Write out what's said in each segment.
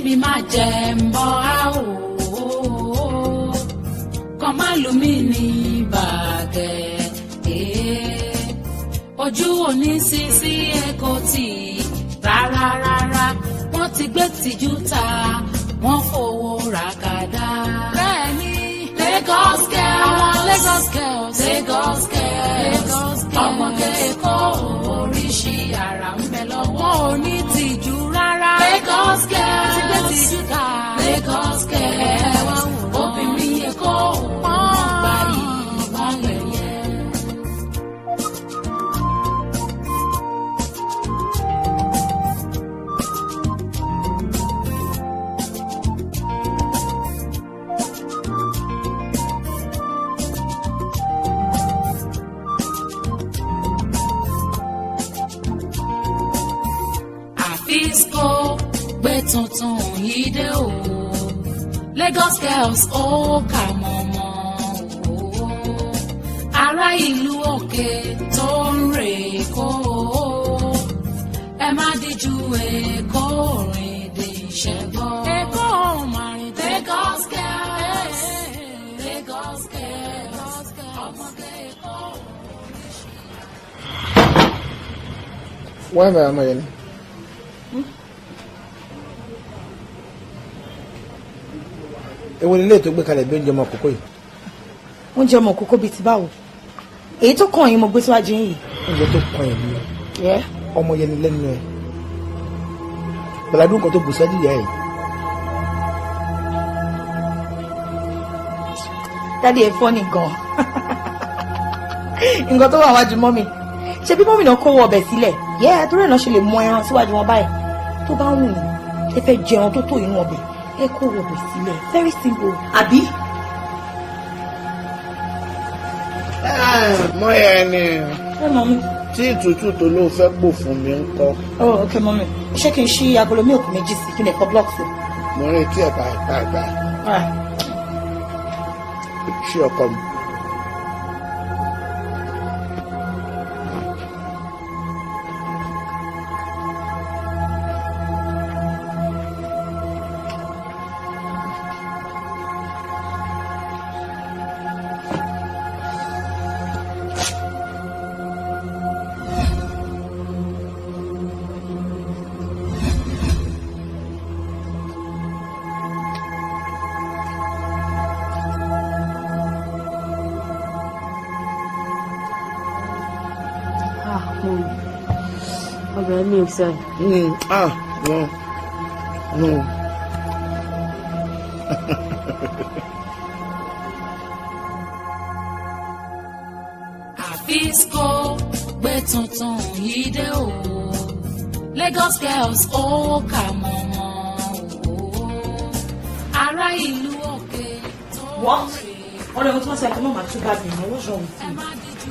Mi má jẹ́ ń bọ́ á o, kàn má lù mí ní bàgẹ́. Ojú òní sísí ẹ̀kọ́ tì rárá rárá, wọ́n ti gbé tìjú ta, wọ́n fowó ra kàdá. Bẹ́ẹ̀ni, Lagos girls, àwọn Lagos girls, Lagos girls, ọmọge Èkó, oríṣi àrà ń bẹ lọ́wọ́. Wọn ò ní tìjú rárá. Lagos girls ti gbé tìjú ta. Lagos girls, obìnrin Èkó, wọ́n gbà yìí, wọ́n gbẹ̀yẹ. Àfisco gbé tuntun yìí dé o. Lagos girls, ó kà mọ́mọ́ o. Ará ìlú òkè tó ń rè kó o. Ẹ má díjú Èkó rìn dé ìṣẹ́gbọ́. Èkó márìn dé. Lagos girls, Lagos girls, ọmọge Èkó. Why am I yẹn? Èwo ni ilé tó gbé kalẹ̀ bí oúnjẹ ọmọ kókó yìí? Oúnjẹ ọmọ kókó bíi ti báwo? Èyí tó kàn yín mo gbé síwájú yín yìí. Oúnjẹ tó kàn yín ni ọmọ yẹn ni lẹ́nu ẹ̀. Pẹ̀lú nǹkan tó bù sẹ́jú ìyá ẹ̀. Daddy, ẹ funny gan. Nǹkan tó wà wájú mummy. Ṣé bí mummy náà kówó ọbẹ̀ sílẹ̀? Yẹ́ torí ẹ̀ náà ṣe lè mọ ẹran síwájú wọn báyìí. Tó bá wù yín, ẹ fẹ́ jẹun tó tó inú ọbẹ̀, ẹ kówó ọbẹ̀ sílẹ̀. Very simple. Àbí? Mọ yẹn ni. Ẹ mummy. Tí ìtútù tó ló fẹ́ pò fún mi ń kọ́? Oh, okay mummy. Ṣé kí n ṣí agolo milk méjì sí kí n lè kọ́ block sí? Mo ń retí ẹ̀ báyìí báyìí báyìí. Alright. Ṣé ọkọ mi. Ah, mummy. Ọbẹ̀ mi ò sẹ́. Ah, no, no. Àfisco gbé tuntun yìí dé o. Lagos girls, ó kà mọ́mọ́ o. Ará ìlú òkè tó What? rè. Ọ̀rẹ́ mo tún wá sí àtúmọ̀ màá tún bá mi mọ́. What's wrong with Ẹ you? má díjú.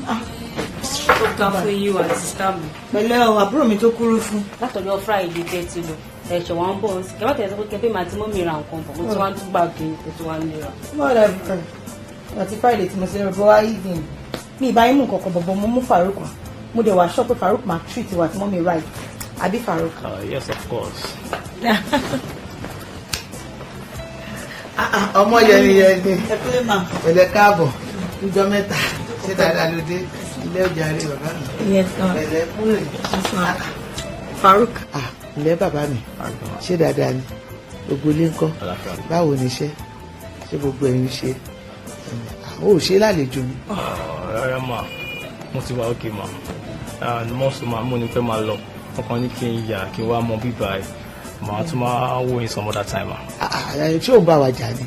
Ó ga fún yín àti sister mi. Pẹ̀lẹ́ o, àbúrò mi tó kúrú fún. Látọjọ́ Friday tẹ́ ti lọ. Ẹ̀ṣẹ̀ wa ń bọ̀ ń sìn. Kẹ́bà tẹ̀lé sọ pé kẹ́fẹ́ màá ti mummy ra nǹkan bọ̀. Mo ti wá ń tún gbàgbé, mo ti wá ń lera. Whatever. Àti Friday tí mo ṣe rẹ̀ bọ́ wá evening. Mi ìbá yín mú nǹkan kan bọ̀bọ̀, mo mú Farouk wá. Mo dẹ̀ wá sọ pé Farouk máa treat wa àti mummy right. Àbí, Farouk? Yes, of course. Ọmọ yẹni yẹni. Ẹ kúlẹ̀ mà. Pẹ̀lẹ́, káàbọ̀, níjọ́ mẹ́ta. Ṣé dáadáa ló dé ilé ọjà rí bàbá mi? Yes, ma. Pẹ̀lẹ́ kúrè. Yes, ma. Farouk. Ah, ilé bàbá mi, ṣé dáadáa ni gbogbo ilé ńkọ́? Báwo ni iṣẹ́? Ṣé gbogbo ẹ̀yin ṣe ó ṣe lálejò mi? Rárá mà, mo ti wà okay mà. And mọ́sù mà, mo ní pẹ́ máa lọ. Wọ́n kàn ní kí n yà kí n wá mọ bíbá ẹ̀. Màá tún máa wò yín some other time mà. Ah, ah, ṣé òun bá wa jà ni?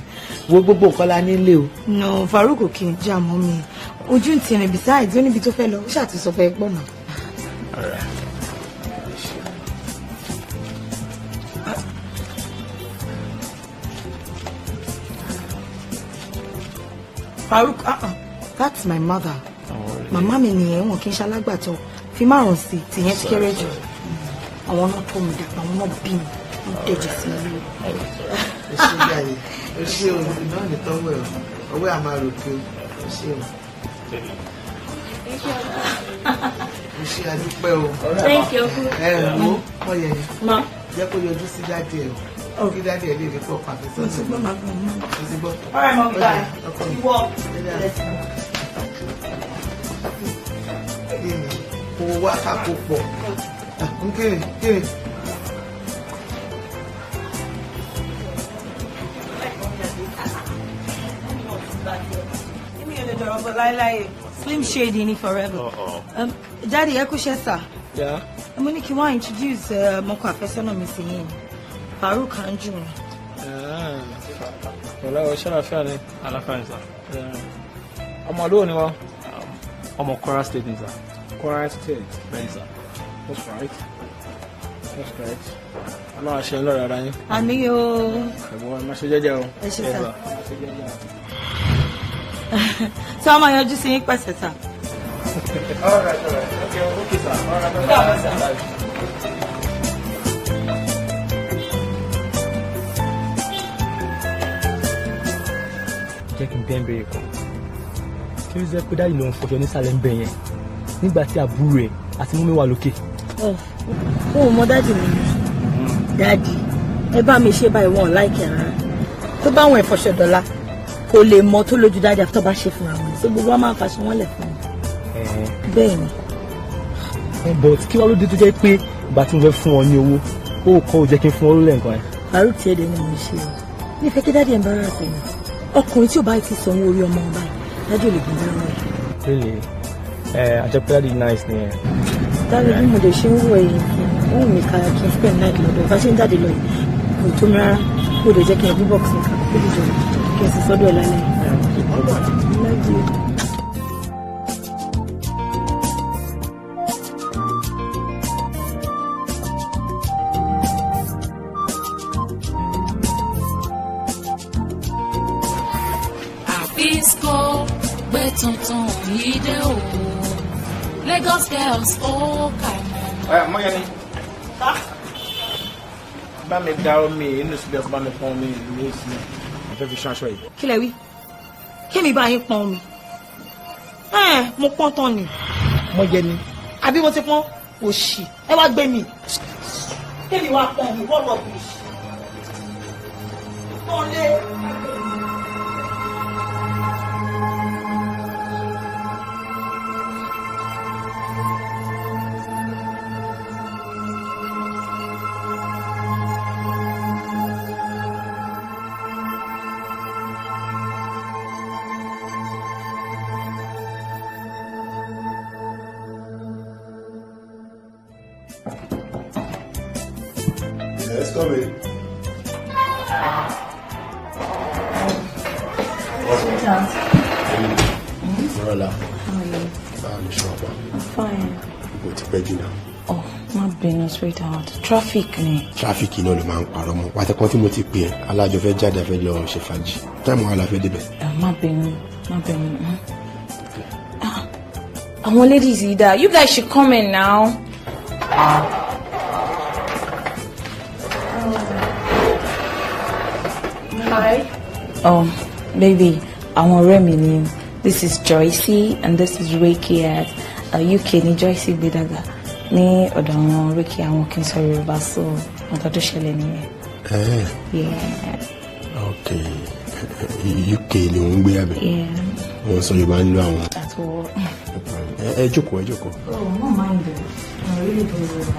Wo, gbogbo nǹkan la nílé o. No, Farouk kì í jà mọ́ mi. Ojú ń tirìn, besides, ó níbi tó fẹ́ lọ. Ó ṣáà ti sọ fẹ́ gbọ́n náà. Alright. Farouk, uh-uh. That's my mother. Màmá mi nìyẹn, wọn kì í ṣalágbàtọ́. Fi márùn sí i, tìyẹn ti kéré jù. Àwọn náà tó mi dàgbà, àwọn náà bí mi. Wọ́n dẹ̀jẹ̀ sí mi lórí. Ó ṣe jáde, ó ṣe o, náà ní tọ́wọ́ ẹ̀ o, ọwọ́ ẹ̀ á máa rògbò, ó ṣe o. Ó ṣe, àdúpẹ́ o. Thank you. Ẹ wo, ọyẹ Ma. jẹ́ kó yọjú sí daddy ẹ̀ o. Kí daddy ẹ̀ lè rí pọ̀ pàṣẹ Mo ti sọ́nà. gbọ́, màá gbọ́. Mo ti gbọ́. All right, mommy, bye. Ọkọ mi. Ìwọ. Kí ni? Kò wá ká kó pọ̀. Nkiri kiri. Èmi ò lè dọ̀rọ̀ bọ̀ láéláé. Slim Shady ni forever. Daddy, ẹ kú iṣẹ́ sà. Yeah. Mo ní kí wọ́n introduce ọmọkọ àfẹ́sọ́nà mi sí yín. Farouk Anjorin. Pẹ̀lú ọ ṣàlàfíà ni. Àlàáfíà ni sir. Ọmọ ìlú wo ni wọ́n? Ọmọ Kwara State ni sir. Kwara State. Bẹ́ẹ̀ni sir. That's right. That's right. Ọlọ́run àṣẹ ń lọ́rọ̀ ara yín. Àmì o. Ẹ̀gbọ́n ẹ má ṣe jẹ́jẹ́ o. Ẹ ṣé sir. Yes, sir. Ẹ má ṣe jẹ́jẹ́ o. Tí wọ́n máa yọjú sí yín pẹ̀sẹ̀ sà. All right, all right. Okay, okay, sir. All right, bye-bye. Bye. Jẹ́ kí n bẹ́ẹ̀ bẹ́ẹ̀ kan. Kí ló jẹ́ pé daddy ló ń fọṣọ nísàlẹ̀ ń bẹ̀ yẹn nígbà tí àbúrò ẹ̀ àti mummy wà lókè? Ó mọ daddy mi ni. Daddy, ẹ bá mi ṣe báyìí wọn ò láìkí rárá. Tó bá àwọn ẹ̀fọ́ṣọ dọ́là kò lè mọ tó lójú daddy àfi tó bá ṣe fúnra wọn. So gbogbo wa máa ń faṣọ wọn lẹ̀ fún wọn. Bẹ́ẹ̀ ni. But kí wá ló dé tó jẹ́ pé ìgbà tí mo fẹ́ fún ọ ní owó, ó kọ́ ò jẹ́ kí n fún ọ lólẹ̀ nǹkan ẹ̀. Farouk tiẹ̀ dé ni mo ń ṣe o. Nífẹ̀ẹ́ kí daddy embarrass mi. Ọkùnrin tí ò bá ti sanwó orí ọmọ ọba yìí, daddy ò lè gbé lọ́wọ́ ẹ̀. Really? Ẹ àjẹpẹ́ daddy nice ni ẹ. Daddy bí mo lè ṣe ń wọ ẹ̀yìn kí n ó wù mí ká kí n spend night lọ́dọ̀. Bá ṣe ń jáde lọ yìí, kò tó mi rárá. Kò lè jẹ́ kí n gbé box nìkan kó lè jọ kí n sì sọ́dọ̀ ẹ̀ lálẹ́. Love you. Àfisco gbé tuntun yìí dé o. Lagos girls ó kà mọ́. Ẹ Mọ́yẹ́ni. Bá mi da omi inú síbẹ̀ kó bá mi pọn omi ìlú sílẹ̀. Mo fẹ́ fi ṣan aṣọ yìí. Kí lẹ wí? Kí mi bá yín pọn omi? Ẹ mo pọ́n tán ni. Mọ́yẹ́ni. Àbí mo ti pọ́n? Òṣì. Ẹ wá gbé mi. Kí mi wá pọn omi? Wọ́n rọ̀bìṣì. Pọ́n lé. Yes, come in. Mọ́rọ́lá, báwo ni ṣọ́ọ̀bà? Fine. Kò ti pẹ́ jù náà. Oh, má bínú sweetheart. Traffic ni. Traffic náà ló máa ń parọ́ mọ́. Pàtẹ́kọ́ tí mo ti pè ẹ́, alájọ fẹ́ jáde afẹ́ lọ ṣe fàájì. Time wa la fẹ́ débẹ̀. Má bínú, má bínú. Ah, àwọn ladies yìí dáa. You guys should come in now. Hi. Oh, baby, àwọn ọ̀rẹ́ mi ni. This is Joycey and this is Reiki at UK ní Joycey gbé dàgbà ní ọ̀dọ̀ àwọn Reiki, àwọn kì í sọ Yorùbá, so nǹkan tó ṣẹlẹ̀ nìyẹn. Yeah. Ok, UK ni òun gbé abẹ. Yeah. Wọ́n sọ Yorùbá ń lo àwọn. At all. Ẹ jókòó, ẹ jókòó. Oh, no mind it. I really don't know.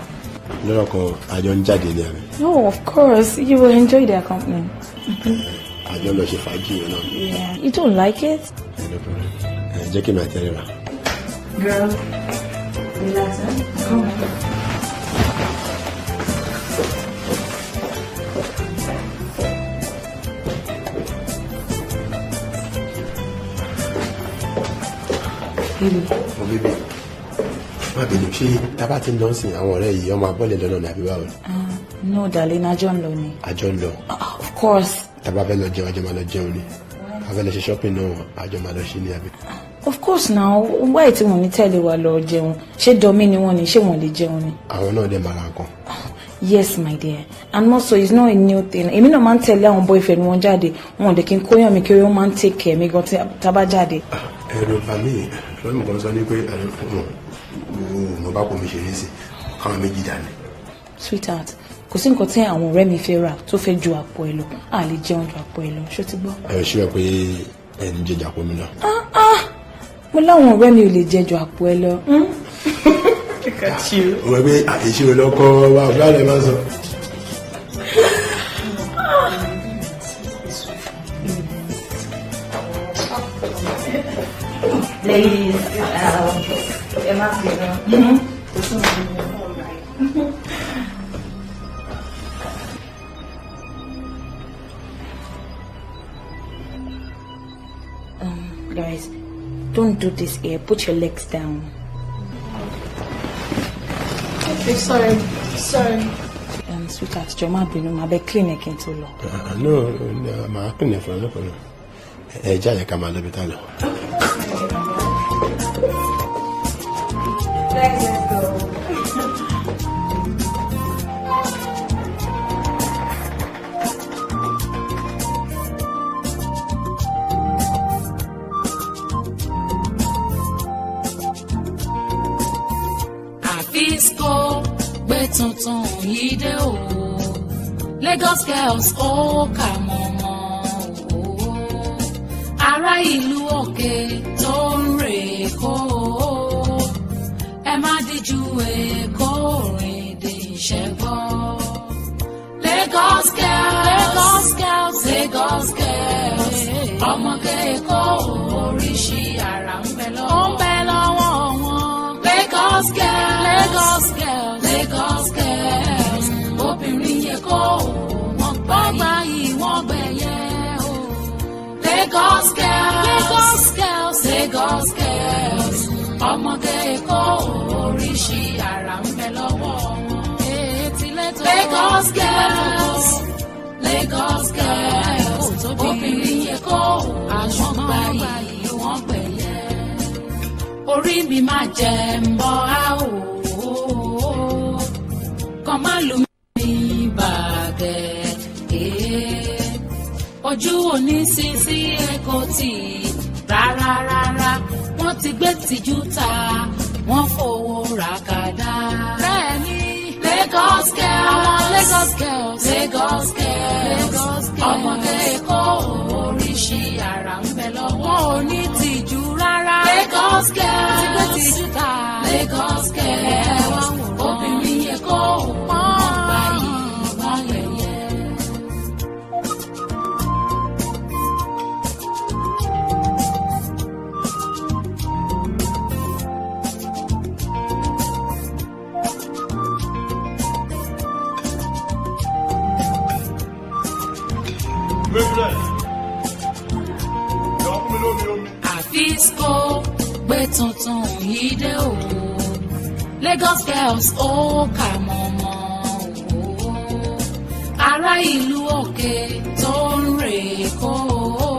Lọ́rọ̀ kan, àjọ ń jáde ní abẹ. No, of course. You will enjoy their company. Àjọ lọ ṣe fàájì yẹn náà. Yeah. You don't like it? Ẹ no problem. Ẹ jẹ́ kí mi àti ẹ rà. Girl, relax, huh? Come on. Baby. Mo bíbí. Má bínú, ṣé tá a bá ti ń lọ sí àwọn ọ̀rẹ́ yìí, ọmọ abọ́lẹ̀ lọ́nà ní àbí báwo ni? No, darling, àjọ ń lọ ni. Àjọ ń lọ. Of course. Tá a bá fẹ́ lọ jẹun, àjọ máa lọ jẹun ni. Tá a fẹ́ lọ ṣe shopping náà, àjọ máa lọ ṣe ní àbí. Of course now, why tí wọ́n ní tẹ̀lé wa lọ jẹun? Ṣé dọ́mí ni wọ́n ni? Ṣé wọ́n lè jẹun ni? Àwọn náà dẹ̀ máa ra nǹkan. Yes, my dear. And also, it's not a new thing. Èmi náà máa ń tẹ̀lé àwọn boyfriend wọn jáde. Wọn ò dẹ̀ kí n kóyàn mi kiri, wọ́n máa ń take care mi gan tá a bá jáde. Ẹ̀rù bà mí, lọ́nà mi kan sọ ní pé mo bá kò mi ṣeré sí káwọn méjì dání. Sweetheart, Kò sí nǹkan tí àwọn ọ̀rẹ́ mi fẹ́ rà tó fẹ́ ju àpò ẹ lọ. A lè jẹun ju àpò ẹ lọ, ṣó ti gbọ́? Ẹ ṣí wẹ pé ẹ ń jẹjà pọ̀ mi lọ. Ah ah, mo láwọn ọ̀rẹ́ mi ò lè jẹ ju àpò ẹ lọ. Look at you. O wẹ pé ìṣirò lọkọ wa ọ̀gá rẹ máa ń sọ. Ladies, ẹ má bínú. Guys, don't do this here. Put your legs down. Okay, sorry. Sorry. Sweetheart, jọ̀ọ́ má bínú, màá bẹ clean ẹ̀ kí n tó lọ. No, màá clean ẹ̀ fún ẹ lọ́kọ̀ọ́ náà. Ẹ jáde ká máa lọ bí tá lọ. Let's go. Àfisco gbé tuntun yìí dé o. Lagos girls ó kà mọ̀mọ́ o. Ará ìlú òkè tó ń rè kó o. Ẹ má díjú èkó rìn dé ìṣẹ́gbọ́. Lagos girls, Lagos girls, Lagos girls. Ọmọge Èkó oríṣi àrà ń bẹ lọ́wọ́. Ó ń bẹ lọ́wọ́ wọn. Lagos girls, Lagos girls, Lagos girls. Obìnrin Èkó wọ́n gbà yìí wọ́n gbẹ̀yẹ o. Lagos girls, Lagos girls, Lagos girls. Ọmọge Èkó oríṣi àrà ń bẹ lọ́wọ́ wọn. Lagos girls, Lagos girls. Obìnrin Èkó wọ́n gbà yìí wọ́n gbẹ̀yẹ. Orí mi máa jẹ ń bọ́ á o. Kàn má lù mí bàgẹ́. Ojú òní sísí Èkó tì rárá rárá. Wọ́n ti gbé tìjú ta, wọ́n fowó ra kàdá. Bẹ́ẹ̀ni, Lagos girls, àwọn Lagos girls, Lagos girls, ọmọge Èkó oríṣi àrà ń bẹ lọ́wọ́. Wọn ò ní tìjú rárá. Lagos girls, ti gbé tìjú ta. Lagos girls, obìnrin Èkó wọ́n gbà yìí wọ́n gbẹ̀yẹ. Àfisco gbé tuntun yìí dé o. Lagos girls ó kà mọ̀mọ́ o. Ará ìlú òkè tó ń rè kó o.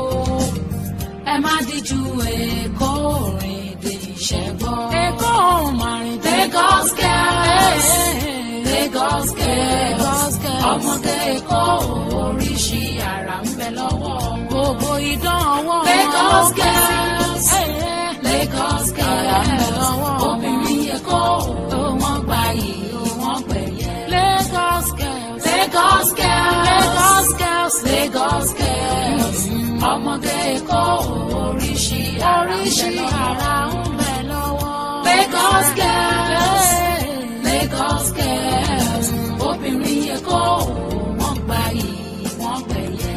Ẹ má díjú Èkó rìn dé ìṣẹ́gbọ́. Èkó márìn dé. Lagos girls, Lagos girls, ọmọge Èkó oríṣi àrà ń bẹ lọ́wọ́. Gbogbo idán ọwọ́ wọn. Lagos girls, Lagos girls, obìnrin Èkó wọ́n gbà yìí wọ́n gbẹ̀yẹ. Lagos girls, Lagos girls, Lagos girls, Lagos girls, ọmọge Èkó oríṣi àrà ń bẹ lọ́wọ́. Lagos girls, Lagos girls, obìnrin Èkó wọ́n gbà yìí wọ́n gbẹ̀yẹ.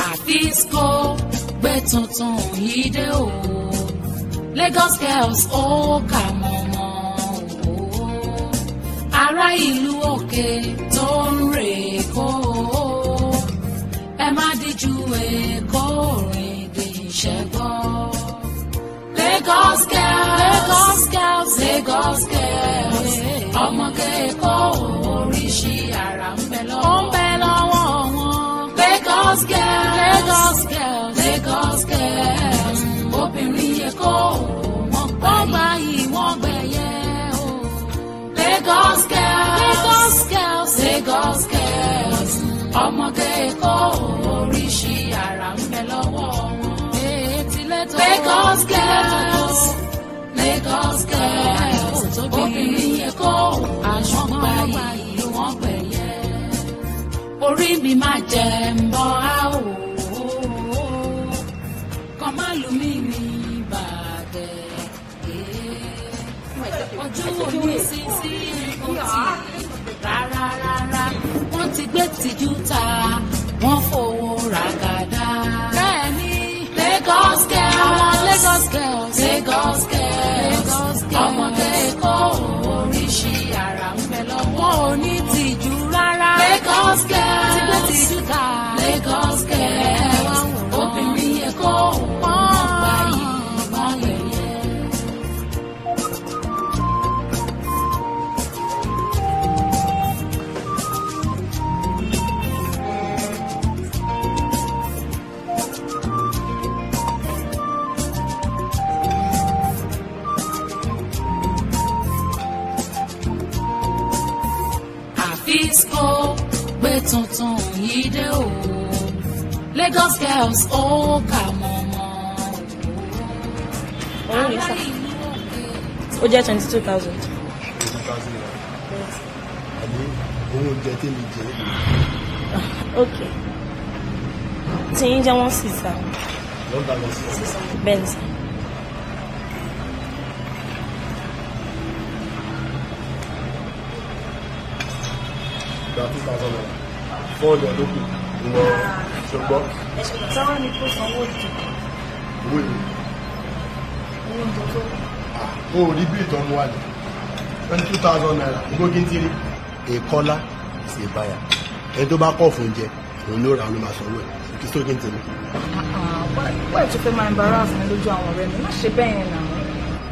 Àfisco gbé tuntun yìí dé o. Lagos girls ó kà mọ̀mọ́ o. Ará ìlú òkè tó ń rè kó o. Ẹ má díjú Èkó rìn dé ìṣẹ́gbọ́. Lagos girls, Lagos girls, Lagos girls, ọmọge Èkó oríṣi àrà ń bẹ lọ́wọ́. Ó ń bẹ lọ́wọ́ wọn. Lagos girls, Lagos girls, Lagos girls, obìnrin Èkó wọ́n gbà yìí wọ́n Lagos girls, Lagos girls, Lagos girls, ọmọge Èkó, oríṣi àrà ń bẹ lọ́wọ́ wọn. Lagos girls, Lagos girls, obìnrin Èkó, aṣọ gbayì wọ́n gbẹ̀yẹ. Orí mi máa jẹ ń bọ́ á ò, kọ́ má lù mí ní bàgẹ́. Ojú òní sí sí kò tí rárá rárá, wọ́n ti gbé tìjú ta, wọ́n fowó ràgàdà. Bẹ́ẹ̀ni, Lagos girls, Lagos girls, Lagos girls, ọmọge Èkó, oríṣi àrà ń bẹ lọ́wọ́. Wọn ò ní tìjú rárá. Lagos girls ti gbé tìjú ta. Lagos girls, obìnrin Èkó, wọ́n gbayì, wọ́n gbẹ̀yẹ. Àfisco gbé tuntun yìí dé o. Lagos girls, ó kà mọ́mọ́. Òun rèé sà, ó jẹ́ 22,000. Àbí owó oúnjẹ tèmi jẹ? Ok, tí yín jẹ́ one six sir. 1,600. Bẹ́ẹ̀ ni sà. Gba ₦2,000, 400 ló kù ìwọ, ṣùgbọ́n. Sáwọn ni kò sanwó jù. Owó ìlú. Owó oúnjẹ tó. O ò rí bí ìtọ́ mu wà ní ₦22,000 gbogbo kí n ti rí. Èkọ́lá sì báyà, ẹni tó bá kọ̀ fún oúnjẹ, òun ló ra, ló máa sanwó ẹ̀ kí sókè ń tẹ̀lé. Why tó fẹ́ máa embarrass mi lójú àwọn ọ̀rẹ́ mi? Má ṣe bẹ́ẹ̀ yẹn náà.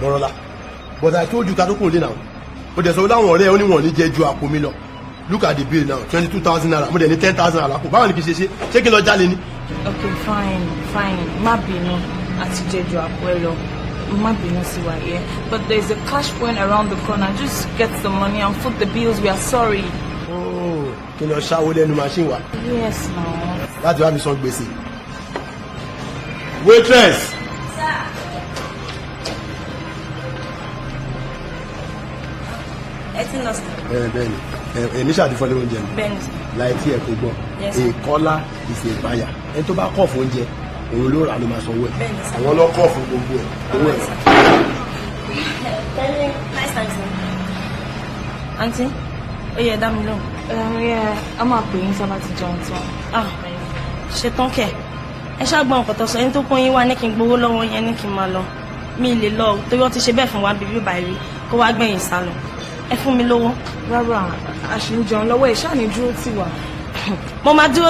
Bọ́rọ́lá, but I told you ká tó kúrò lé náà. Ó dẹ̀ sọ láwọn ọ̀rẹ́ ẹ̀, ó ní wọn ò ní jẹ́ ju àpò mi lọ. Look at the bill now, ₦22,000. Mo dẹ̀ ní 10,000 lápò. Báwo ni kì í ṣe ṣe? Ṣé kí n lọ jalè ni? Ok, fine, fine, má bínú, àti jẹjọ àpò ẹ lọ, má bínú sí wa yẹ, but there is a cash point around the corner. Just get the money and foot the bills. We are sorry. Oh, kí n lọ ṣáwó lẹ́nu machine wa? Yes now. Láti wá mi san gbèsè. Waitress. Ẹ ti ń lọ sí. Ẹ bẹ́ẹ̀ ni, èmi ṣàdífọ́lé oúnjẹ mi. Bẹ́ẹ̀ ni sir. Láì tí ẹ kò gbọ́. Yes, sir. Èkọ́lá ìṣèbáyà, ẹni tó bá kọ̀ fún oúnjẹ, òun ló rà, ló máa sanwó ẹ̀. Bẹ́ẹ̀ ni sir. Àwọn ló kọ̀ fún gbogbo ẹ̀, owó ẹ̀. Nice time sir. Aunty, ó yẹ dá mi lóhùn. A máa pè yín sábà ti jẹun tán. Ah, ṣetán kẹ̀. Ẹ ṣáà gbọ́n nǹkan tó sọ, ẹni tó kún yín wá ní kí n gbowó lọ́wọ́ yẹn, ní kí n máa lọ. Mi ì lè lọ o, torí wọ́n ti ṣe bẹ́ẹ̀ fún wa bíbí báyìí, kó wá gbẹ̀yìn sá lọ. Ẹ fún mi lówó. Rárá, a ṣì ń jẹun lọ́wọ́, ẹ̀ ṣáà ní dúró tì wá. Mo máa dúró.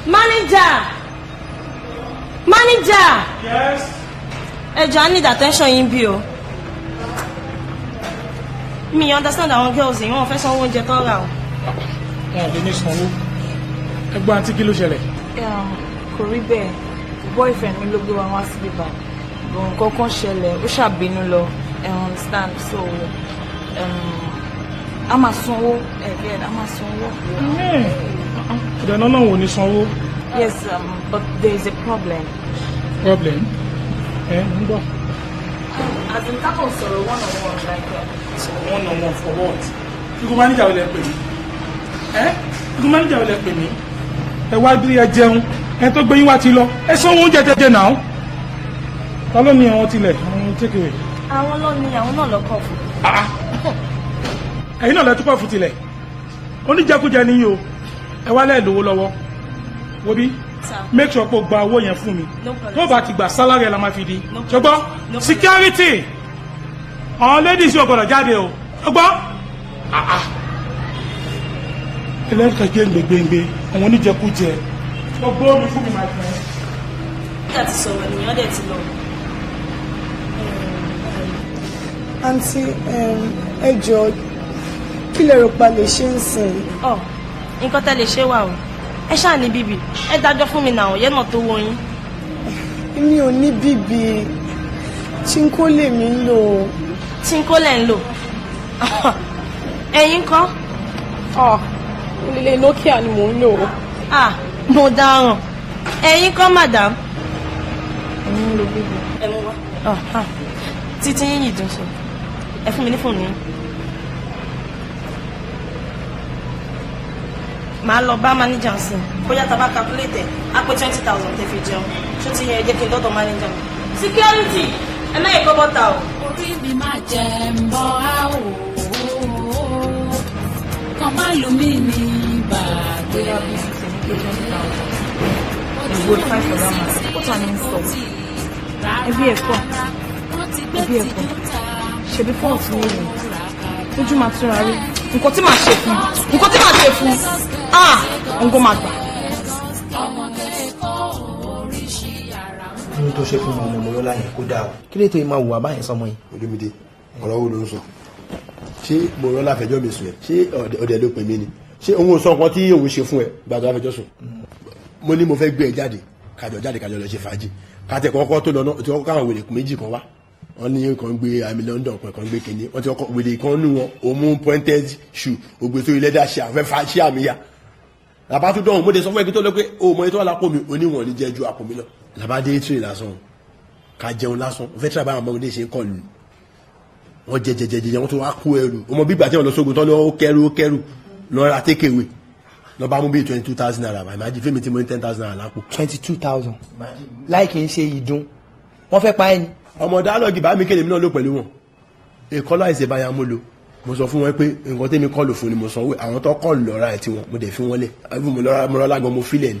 Manager! Manager! Yes. Ẹ jọ̀ọ́, I need attention yín bí o. Mi understand àwọn girls yìí, wọ́n fẹ́ sanwó oúnjẹ tán rà o. Wọn ò lè ní sanwó. Ẹgbọ́n àǹtí, kí ló ṣẹlẹ̀? Kò rí bẹ́ẹ̀, boyfriend mi ló gbé wa wá síbí báyìí, but nǹkan kan ṣẹlẹ̀, ó ṣàbínú lọ, I understand, so a máa sanwó again, a máa sanwó. Ìdáná náà wò ní sanwó. Yes, but there is a problem. Problem? Ẹ ń gbọ́. As in, ká kàn sọ̀rọ̀ one on one like. One on one for what? Ikú manager ò lẹ pè mí. Ẹ ikú manager ò lẹ pè mí. Ẹ wá bí ẹ jẹun, ẹ tó gbé yín wá ti lọ. Ẹ sanwó oúnjẹ jẹjẹ náà. Ta ló ní àwọn tilẹ̀ àwọn take away? Àwọn ló ní, àwọn náà lọ́kọ̀ fún. Ẹ̀yin náà lẹ túbọ̀ fún tilẹ̀. Oníjẹkújẹ ni yín o. Ẹ wá lẹ́ẹ̀ lówó lọ́wọ́. Wo bí? Make sure pé o gba owó yẹn fún mi. No problem. Tó bá ti gbà, salary ẹ̀ la máa fi di. No problem. Ṣùgbọ́n No problem. security, àwọn ladies yóò gbọ́dọ̀ jáde o. Ṣùgbọ́n ẹlẹ́rìí gbẹ̀ngbẹ̀ngbẹ̀, àwọn oníjẹkújẹ. Gbogbo mi fún mi, my friend. Nígbà tí sọ̀rọ̀ nìyẹn dẹ̀ ti lọ. Àǹtí, ẹ jọ̀ọ́, kí lẹ rò pa lè ṣe ń sìn? Ọ nǹkan tẹ́ lè ṣe wà o. Ẹ ṣáà ní bíbí, ẹ dájọ́ fún mi náà, yẹn náà tó wọ yín. Èmi ò ní bíbí, chinko lèmi ń lò. Chinko lẹ̀ ń lò. Ẹ̀yin ńkọ́? Ọ̀ lílé Nokia ni mò ń lò. Ah, mo dáràn. Ẹ̀yin ńkọ́, madam? Ẹ̀yin ń lo Vivo. Ẹ mú wá. Títí yín yìí dùn sọ. Ẹ fún mi ní fóònù yín. Màá lọ bá mánéjà sí i. Bóyá tá a bá calculate ẹ̀, á pé 20,000 tẹ́ fi jẹun. Ṣó ti yẹ? Ẹ jẹ́ kí n dọ́dọ̀ mánéjà. Security, ẹ má yẹ kó bọ́ta o. Orí mi máa jẹ ń bọ́ á ò kàn má lù mí ní gbàgbé. Ìwé five for that matter. What an insult. Ẹbí ẹ̀kọ́. Ẹbí ẹ̀kọ́. Ṣebí fault mi ni. Ojú máa túra rí. Nǹkan tí màá ṣe fún. Nǹkan tí màá ṣe fún. Ah! Òǹgó máa gbà. Ohun tó ṣe fún ọmọ Mọ́rọ́lá yẹn kó dáa o. Kí lè tó yìí máa wùwà báyìí sọmọ yìí? Olúmídé, ọ̀rọ̀ wo ló ń sọ? Ṣé Mọ́rọ́lá fẹjọ́ mi sùn ẹ̀? Ṣé ọ̀dẹ̀ ló pè mí ni? Ṣé òun ò sọ nǹkan tí òun ṣe fún ẹ gbà tó wá fẹjọ́ sùn? Mo ní mo fẹ́ gbé ẹ jáde, kájọ jáde, kájọ lọ ṣe fàájì, kátẹ kọ́kọ́ tó lọ náà tí wọ́n káwọn wèrè méjì kan wá. Wọ́n ní kan gbé àmì London kan, kan gbé kínní. Wọ́n ti kọ́kọ́ wèrè kan nù wọn, òun mú pointed shoe ògbé sórí lẹ́dà ṣe àfẹ́ fa ṣé àmì ya. Làbá tó dọ̀hún, mo dé sọ fún ẹ kí tó lọ pé o mọ ètò àlápò mi, oníwọ̀n ní jẹ́ ju àpò mi lọ. Làbá dé tírè lásán, ká jẹun lásán, fẹ́ tíra báwọn ọmọdé ṣe ń kọ lù wọ́n jẹ jẹ jẹ jẹ, wọ́n tó wá kó ẹrù ọmọ bígbà tí wọ́n lọ sógun tán lọ, ó kẹrù, ó kẹrù lọ ra takeaway, lọ bá mú bíi ₦22,000. Àìmájì fíìmù tí mo ní 10,000 naira lápò. 22,000 láì kì í ṣe ìdun, wọ́n fẹ́ pa ẹ́ ni. Ọmọ dialogue bá mi kéde mi náà ló pẹ̀lú wọn. Ìkọlá ìṣèbáyà mo lò, mo sọ fún wọn pé nǹkan tẹ́mi kọ́ lò fún ni mo sanwó àwọn tó kọ́ lọ́ra ẹ̀ tí wọn, mo dẹ̀ fi wọ́n lẹ̀. Mo lọ́ra gan, mo filẹ̀ ni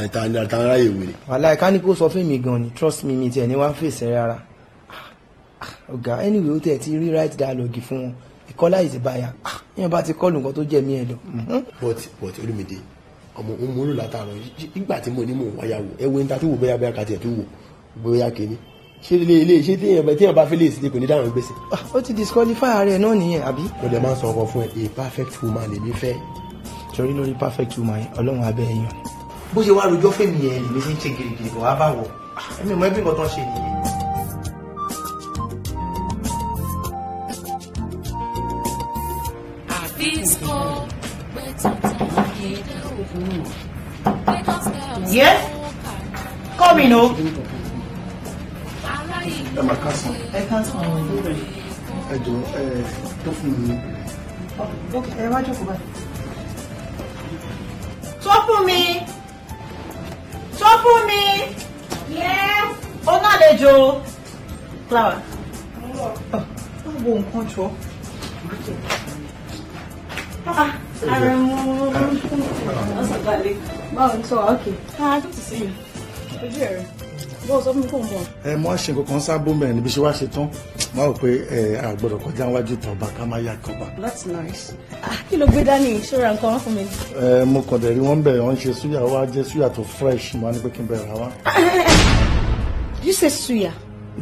ta ráyè wèrè. Wàhálà ká ní kó sọ fún mi gan ni, trust me, mi tiẹ̀ ní wá fèsì rárá. Ọ̀gá, anyway, ó tẹ̀ ti rí right dialogue fún wọn. Ìkọlá ìṣèbáyà yẹn bá ti kọlù nǹkan tó jẹ́ mí ẹ lọ. But Olúmídé, ọmọ òun mo rò látàrọ nígbà tí mo ní mò ń wáyàwó ẹ wo níta tó wò, bóyá bóyá kàtì ẹ̀ tó wò bóyá kìíní ṣé ilé ilé ṣé téèyàn bá fi lè sílé kò ní dáhùn gbèsè. Ó ti disqualify ara ẹ náà nìyẹn, àbí. Mo dẹ̀ máa ń sọ ọkọ fún ẹ, a perfect woman lèmi fẹ́. Torí lórí perfect woman yẹn, Ọlọ́run abẹ́ ẹ̀yàn. Bó ṣe wá rojọ́ fèmí yẹn lèmi ṣe ń ṣe gírígírí kò wá bá wọ̀ ẹ̀mí mọ́ ẹbí nǹkan tó ń ṣe nìyẹn. Àfíìsì pé tuntun kéde ògùn. Lagos girls. Yes? Come in, o. Ẹ máa ká sàn. Ẹ ká sàn. Ẹ jọ, ẹ tó fún mi. Ok, ẹ wá jókòó báyìí. Sọ fún mi. Sọ fún mi. Yes. Ó náà lè jo. Clara. Wo nǹkan jọ. Arẹ̀mú. Báwo ni sọ wà? Okay. Ah, good to see you. Ojú ẹ̀rọ. Bọ́ọ̀ sọ fún mi kò ń bọ̀. Ẹ mọ ṣe nǹkan kan sábó mẹ́rin níbi ṣe wá ṣe tán, máa rò pé ẹ a gbọ́dọ̀ kọjá wájú tọba ká má yá kọba. That's nice. Ah, kí ló gbé dání? Ṣọ́ra nǹkan fún mi. Ẹ mo kàn dẹ̀ rí wọ́n bẹ̀rẹ̀, wọ́n ṣe súyà, wá jẹ́ súyà tó fresh, mo wá ní pé kí n bẹ̀rẹ̀ wá. You say suya?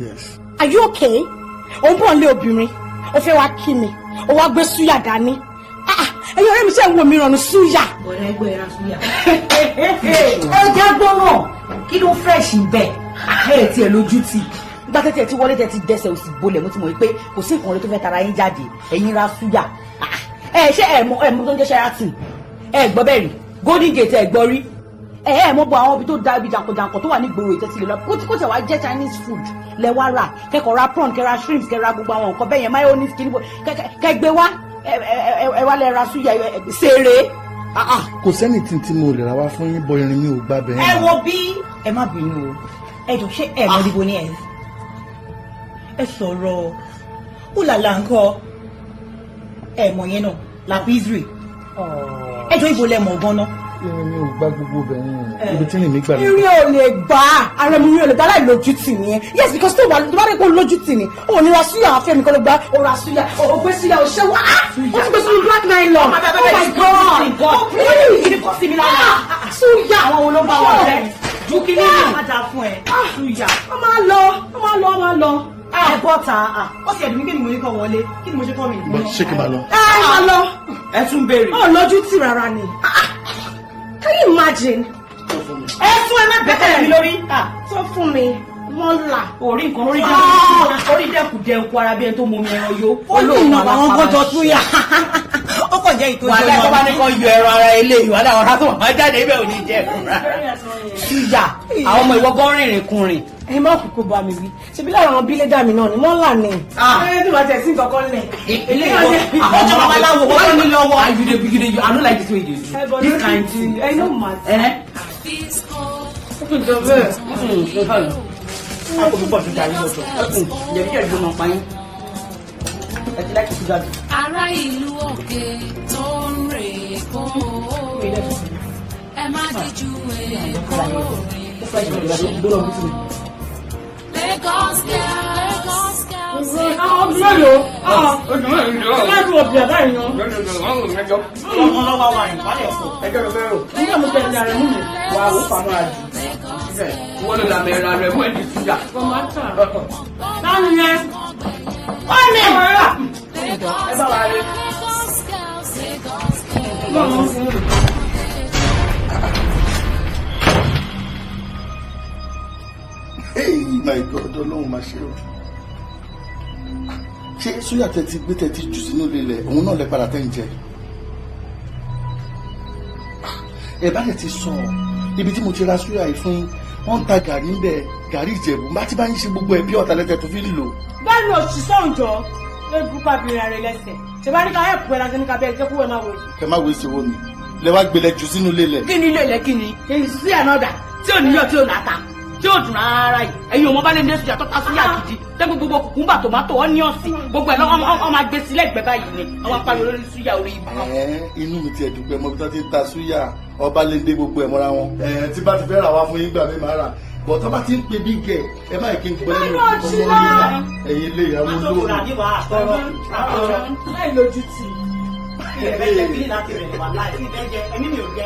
Yes. Are you okay? Ò ń bọ̀ nílé obìnrin, o fẹ́ wá kí mi, o wá gbé suya dání. Ẹ̀yin ọ̀rẹ́ mi, ṣe ń wo mi rànú suya? Ọ̀rẹ́ ẹgbẹ́ ra suya. Ẹ jẹ́ gbọ́ràn, kí ló fresh ń bẹ̀? Ẹ tiẹ̀ lójú tì. Nígbà tẹ́tí tí wọlé, tẹ́tí dẹ́sẹ̀ òsì bolẹ̀, mo ti mọ̀ pé kò sí nǹkan rẹ tó fẹ́ tara yín jáde. Ẹ̀yin ra suya. Ẹ ṣé ẹ mọ, ẹ mọ tó ń jẹ́ Sheraton? Ẹ gbọ́ bẹ́ẹ̀ rí? Golden Gate, ẹ gbọ́ rí? Ẹ ẹ mọ bọ àwọn ibi tó da, ibi jàǹkànjàǹkàn tó wà ní gbòòrò ìtẹ́sí lè lọ. Kó tẹ̀ wá jẹ́ Chinese food lẹ wá rà, kẹkọ̀ọ́ ra prawn, kẹra shrimps, kẹra gbogbo àwọn nǹkan bẹ́ẹ̀ yẹn, mayonnaise, kìíní, kẹgbẹ́ wá, ẹ wá lẹ ra suya ṣeré. Kò sẹ́ni tí mo lè ra wá fún yín, bọ irin mi ò gbà bẹ́ẹ̀. Ẹ wo bí, ẹ má bínú o, ẹ jọ, ṣé ẹ mọ ibo ní ẹ ẹ sọ̀rọ̀ ó làlà nǹkan ẹ mọ̀ yẹn náà làpísírì, ẹ jọ, ibo lẹ mọ̀ gan-an? Irin mi ò gbá gbogbo bẹ̀rẹ̀, ibi tí rìn mi gbà. Irin ò lè gbà á, ara mi ò lè gbà láì lójú tì nìyẹn. Yes, because tó bá rí pé lójú tì ní, ò ní ra suya àfẹ́ mi kọ́ ló gbá, ò ra suya, ò gbé suya, ò ṣẹ́ wá, ó ti gbé sínú black nylon. Oh my God, oh please. Kí ni kò sí mi lára? Suya. Àwọn wo ló bá wọn rẹ ju kí ní ìlú máa fún ẹ suya. Ó máa lọ, ó máa lọ, ó máa lọ. Ẹ bọ́ ta, ó sì ẹ̀dùn mí kí ni mo ní kọ́ wọlé, kí ni mo ṣe kọ́ mi. Ṣé kí n máa lọ? Ẹ máa lọ. Ẹ tún béèrè. Ó lójú tì rárá ni. Can you imagine? Ẹ fún ẹ má bẹ́tẹ̀ mi lórí. Sọ fún mi. Mọ́là. Orí nǹkan orí orí dẹ́kun ara bí ẹni tó mọmi ẹran yó. Ó ní ìnà àwọn gbọ́dọ̀ tún yà. Ó kàn jẹ́ ìtọ́jú wàhálà tó bá ní kọ́ yọ ẹran ara ilé wàhálà ọ̀rá tó wà jáde ibẹ̀ ò ní jẹ́ ìrora. Síyà àwọn ọmọ ìwọ gan rìnrìn kùnrin. Ẹ má kúkú bá mi wí. Ṣebí lára àwọn bílédà mi náà ni mọ́là ni. Ẹ tí wàá tẹ̀ sí nǹkan kan lẹ̀. Eléyìí àwọn ọmọ babaláwo wọ́n ní lọ́wọ́. You dey you dey I no like this way you dey do. This kind thing. Ẹ no matter. Ó kì í jọ bẹ́ẹ̀. Àpò púpọ̀ ju gàrí lọ sọ. Jẹ̀bi ló máa pa yín. Ẹ ti láti ṣúgà jù. Ará ìlú òkè tó ń rè kó ẹ má díjú èkó rè Lagos girls, Lagos girls. Àwọn mélòó? Ẹ má dùn ọ̀bì àbá yìí yan. Ọmọ lọ́wọ́ wa ìpálẹ̀ ẹ̀kọ́. Ẹjọ́ ló fẹ́ rò. Nígbà mo tẹ̀lé ara mú mi. Wà á wò pamọ́ àjù. Wọ́n ló làmì ẹ̀rọ rẹ̀ mú ẹ̀ ní ṣúgà. Báwo ni ẹ? Ó ní. Ẹ bá wa rí. Lagos girls, Lagos girls. Hey my God, ọlọ́run máa ṣe o. Ṣé sóyà tẹ́tí gbé tẹ́tí jù sínú ilé òun náà lẹ padà tẹ́ ń jẹ? Ẹ bá lè ti sọ ibi tí mo ti ra sóyà yìí fún yín, wọ́n ń ta gàrí ń bẹ, gàrí Ìjẹ̀bú, bá ti bá yín ṣe gbogbo ẹ̀ bí ọ̀tá lẹ́tẹ̀ tó fi ń lò. Bẹ́ẹ̀ni òṣìṣẹ́ òǹjọ́ lórí abìnrin rẹ̀ lẹ́sẹ̀. Ṣé bá ní ká ẹ̀pù ẹ̀ lásán ní ká bẹ́ẹ̀ jẹ́ kó ẹ̀ máa wò. Ẹ má wéṣẹ̀ wo mi, lẹ wá gbélé jù sínú ilé lẹ̀. Kí ni ilé ilẹ̀ kí ni? Kí ni sí ànádà tí ò níyọ̀ tí ò nàta tí ò dùn rárá yìí? Ẹ̀yin ò mọ bá lè ní sùjà tó ta súyà gidi. Tẹ́ gbogbo kùkúmbà tòmátò ọ́níọ̀sì gbogbo ẹ̀ lọ́wọ́ ọmọ agbé sílẹ̀ gbẹ báyìí ni àwọn apariwo lórí súyà orí ibù. Inú mi ti ẹ̀dùn pé mọ́bí tó ti ń ta súyà ọba lè dé gbogbo ẹ̀ mọ́ra wọn. Tí bá ti fẹ́ rà wá fún yín gbà mí máa rà bọ̀ tó bá ti ń pe bí gẹ̀ ẹ báyìí kí n gbọ́ ẹnu ọmọ orí ẹ̀yin ilé ìyàwó olóòrùn. Láì lójú tì.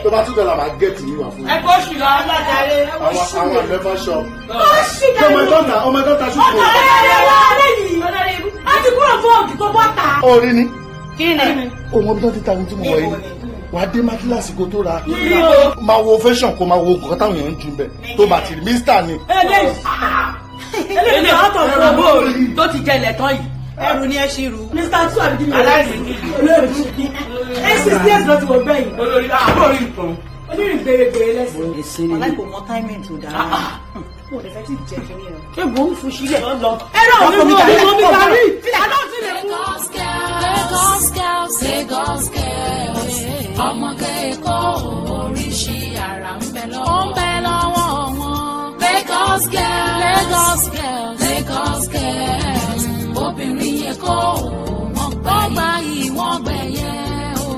Tó bá tún dọ̀là máa gẹ̀ẹ́tì mi wà fún Ẹ kó ṣì lọ alájàre. Àwọn àwọn àlẹ́fà ṣọ. Ó ṣì dànù. Ọmọ ẹ̀dọ́ta ọmọ ẹ̀dọ́ta ṣùkú. Ọ̀tọ̀ ẹ̀rọ ẹ̀rọ yìí. A ti kúrò fún ògì tó bọ́ta. Orí ni. Kí ni? Òun ọbí tó ti ta ohun tí mo wọ̀ yìí. Wàá dé mákílàsì kó tó ra. Máa wo fashion kó máa wo nǹkan táwọn èèyàn ń ju bẹ̀. Tó bá ti rí mísítà ni. Eléyìí ọ̀tọ̀ tó ti jẹ ilẹ̀ tán yìí. Ẹrù ni ẹ ṣì rù. Mr. Two àbí kí ni? Aláìsí ni. Olórí. ACCS ló ti wọ bẹ́yìn. Olórí àbórí nǹkan. Onírìn gbèrègbèrè lẹ́sìn. Aláì kò mọ táìmì tó dára. Mo lè fẹ́ tí jẹ́ kí ni ẹ. Ṣé wo ń fún sílẹ̀? Ẹ̀rọ mi mú mi mú mi gàrí. Àná ti lè mú. Lagos girls, Lagos girls, Lagos girls. Ọmọge Èkó oríṣi àrà ń bẹ lọ́wọ́. Ó ń bẹ lọ́wọ́ wọn. Lagos girls, Lagos girls, Lagos girls. Obìnrin Èkó wọ́n gbà yìí wọ́n gbẹ̀yẹ o.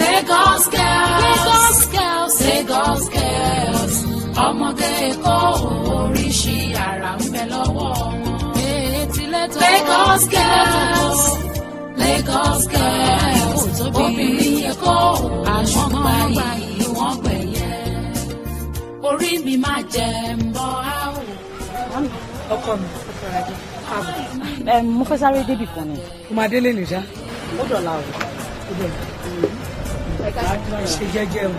Lagos girls, Lagos girls, Lagos girls. Ọmọge Èkó oríṣi àrà ń bẹ lọ́wọ́ wọn. Lagos girls, Lagos girls, obìnrin Èkó wọ́n gbà yìí wọ́n gbẹ̀yẹ. Orí mi máa jẹ ń bọ́ á o. Ọkọ mi, Ẹ mo fẹ́ sáré débì kan ni. o máa délé nìjà. Ó dọ̀la o. Ṣe jẹ́jẹ́ o,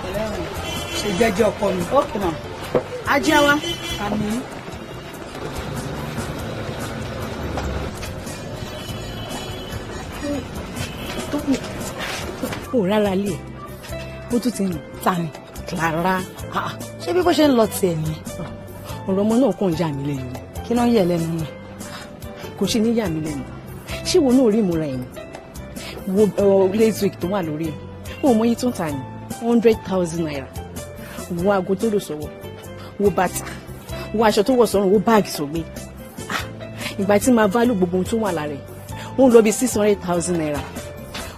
ṣe jẹ́jẹ́ ọkọ mi. Ok ma. Ajé wa. Àmín. Ó rárá lé ẹ̀ ó tún ti rìn ta ni Clara. Ṣé bí bó ṣe ń lọ tiẹ̀ ni? Ọ̀rọ̀ ọmọ náà kàn yà mí lẹ́nu ni. Kí ló ń yẹ̀ lẹ́nu ni? Kò ṣe ní yà mí lẹ́nu. Ṣé wo náà rí ìmúra ẹ̀ ni? Wo lace wig tó wà lórí ẹ̀, ó mọ iye tó ń tà ní 100,000 naira. Wo aago tó lò sọ́wọ́, wo bàtà, wo aṣọ tó wọ̀ sọ́rùn, wo báàgì tó gbé. Ìgbà tí máa value gbogbo ohun tó wà lára ẹ̀, ó ń lọ bí 600,000 naira.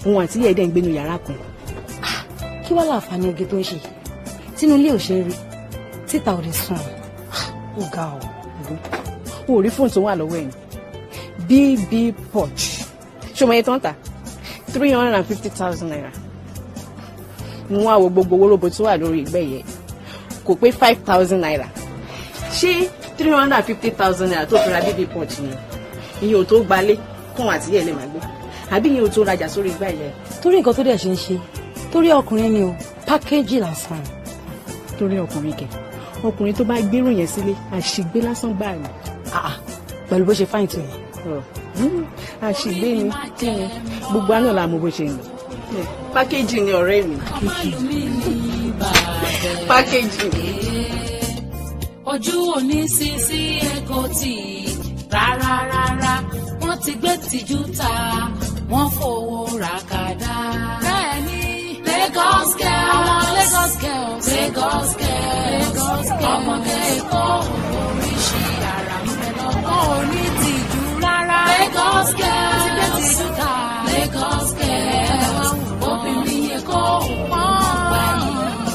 Òun àti ìyá ẹ̀dẹ̀ ń gbénu yàrá kan. Kí wàá láǹfààní oge tó ń ṣe tínú ilé ò ṣe rí títa ò lè sùn ó ga ọ. O ò rí fóònù tó wà lọ́wọ́ ẹ̀ ní BB Pouch, ṣé o mọ iye tó ń tà? 350,000 naira. Mo wá wo gbogbo owó robo tó wà lórí ìgbẹ́ yẹn, kò pé 5,000 naira. Ṣé 350,000 naira tó fi ra BB Pouch ni ìyẹn ò tó gbalé kóun àti ìyá ẹ̀ lè máa gbé, àbí ìyẹn ò tó rajà sórí ìgbà yẹn? Torí nǹkan tó dẹ̀ ṣe ń ṣe torí ọkùnrin ni o, pákéjì lásán. Torí ọkùnrin kẹ, ọkùnrin tó bá gbérò yẹn sílé, àṣìgbé lásán gbà ní. Pẹ̀lú bó ṣe fine tó yẹn? Àṣìgbé ni. Kí ni gbogbo àná la mọ bó ṣe ń lọ. Package ni ọ̀rẹ́ mi. Package. Ojú òní sísí ẹ̀kọ́ tì rárá rárá, wọ́n ti gbé tìjú ta, wọ́n fowó ra kàdá. Bẹ́ẹ̀ni, Lagos girls, Lagos girls, Lagos girls, ọmọge Èkó, oríṣi àrà ń bẹ lọ́wọ́, òní tìjú rárá. Lagos girls ti gbé tìjú ta, Lagos girls, obìnrin Èkó, wọ́n gbà yìí,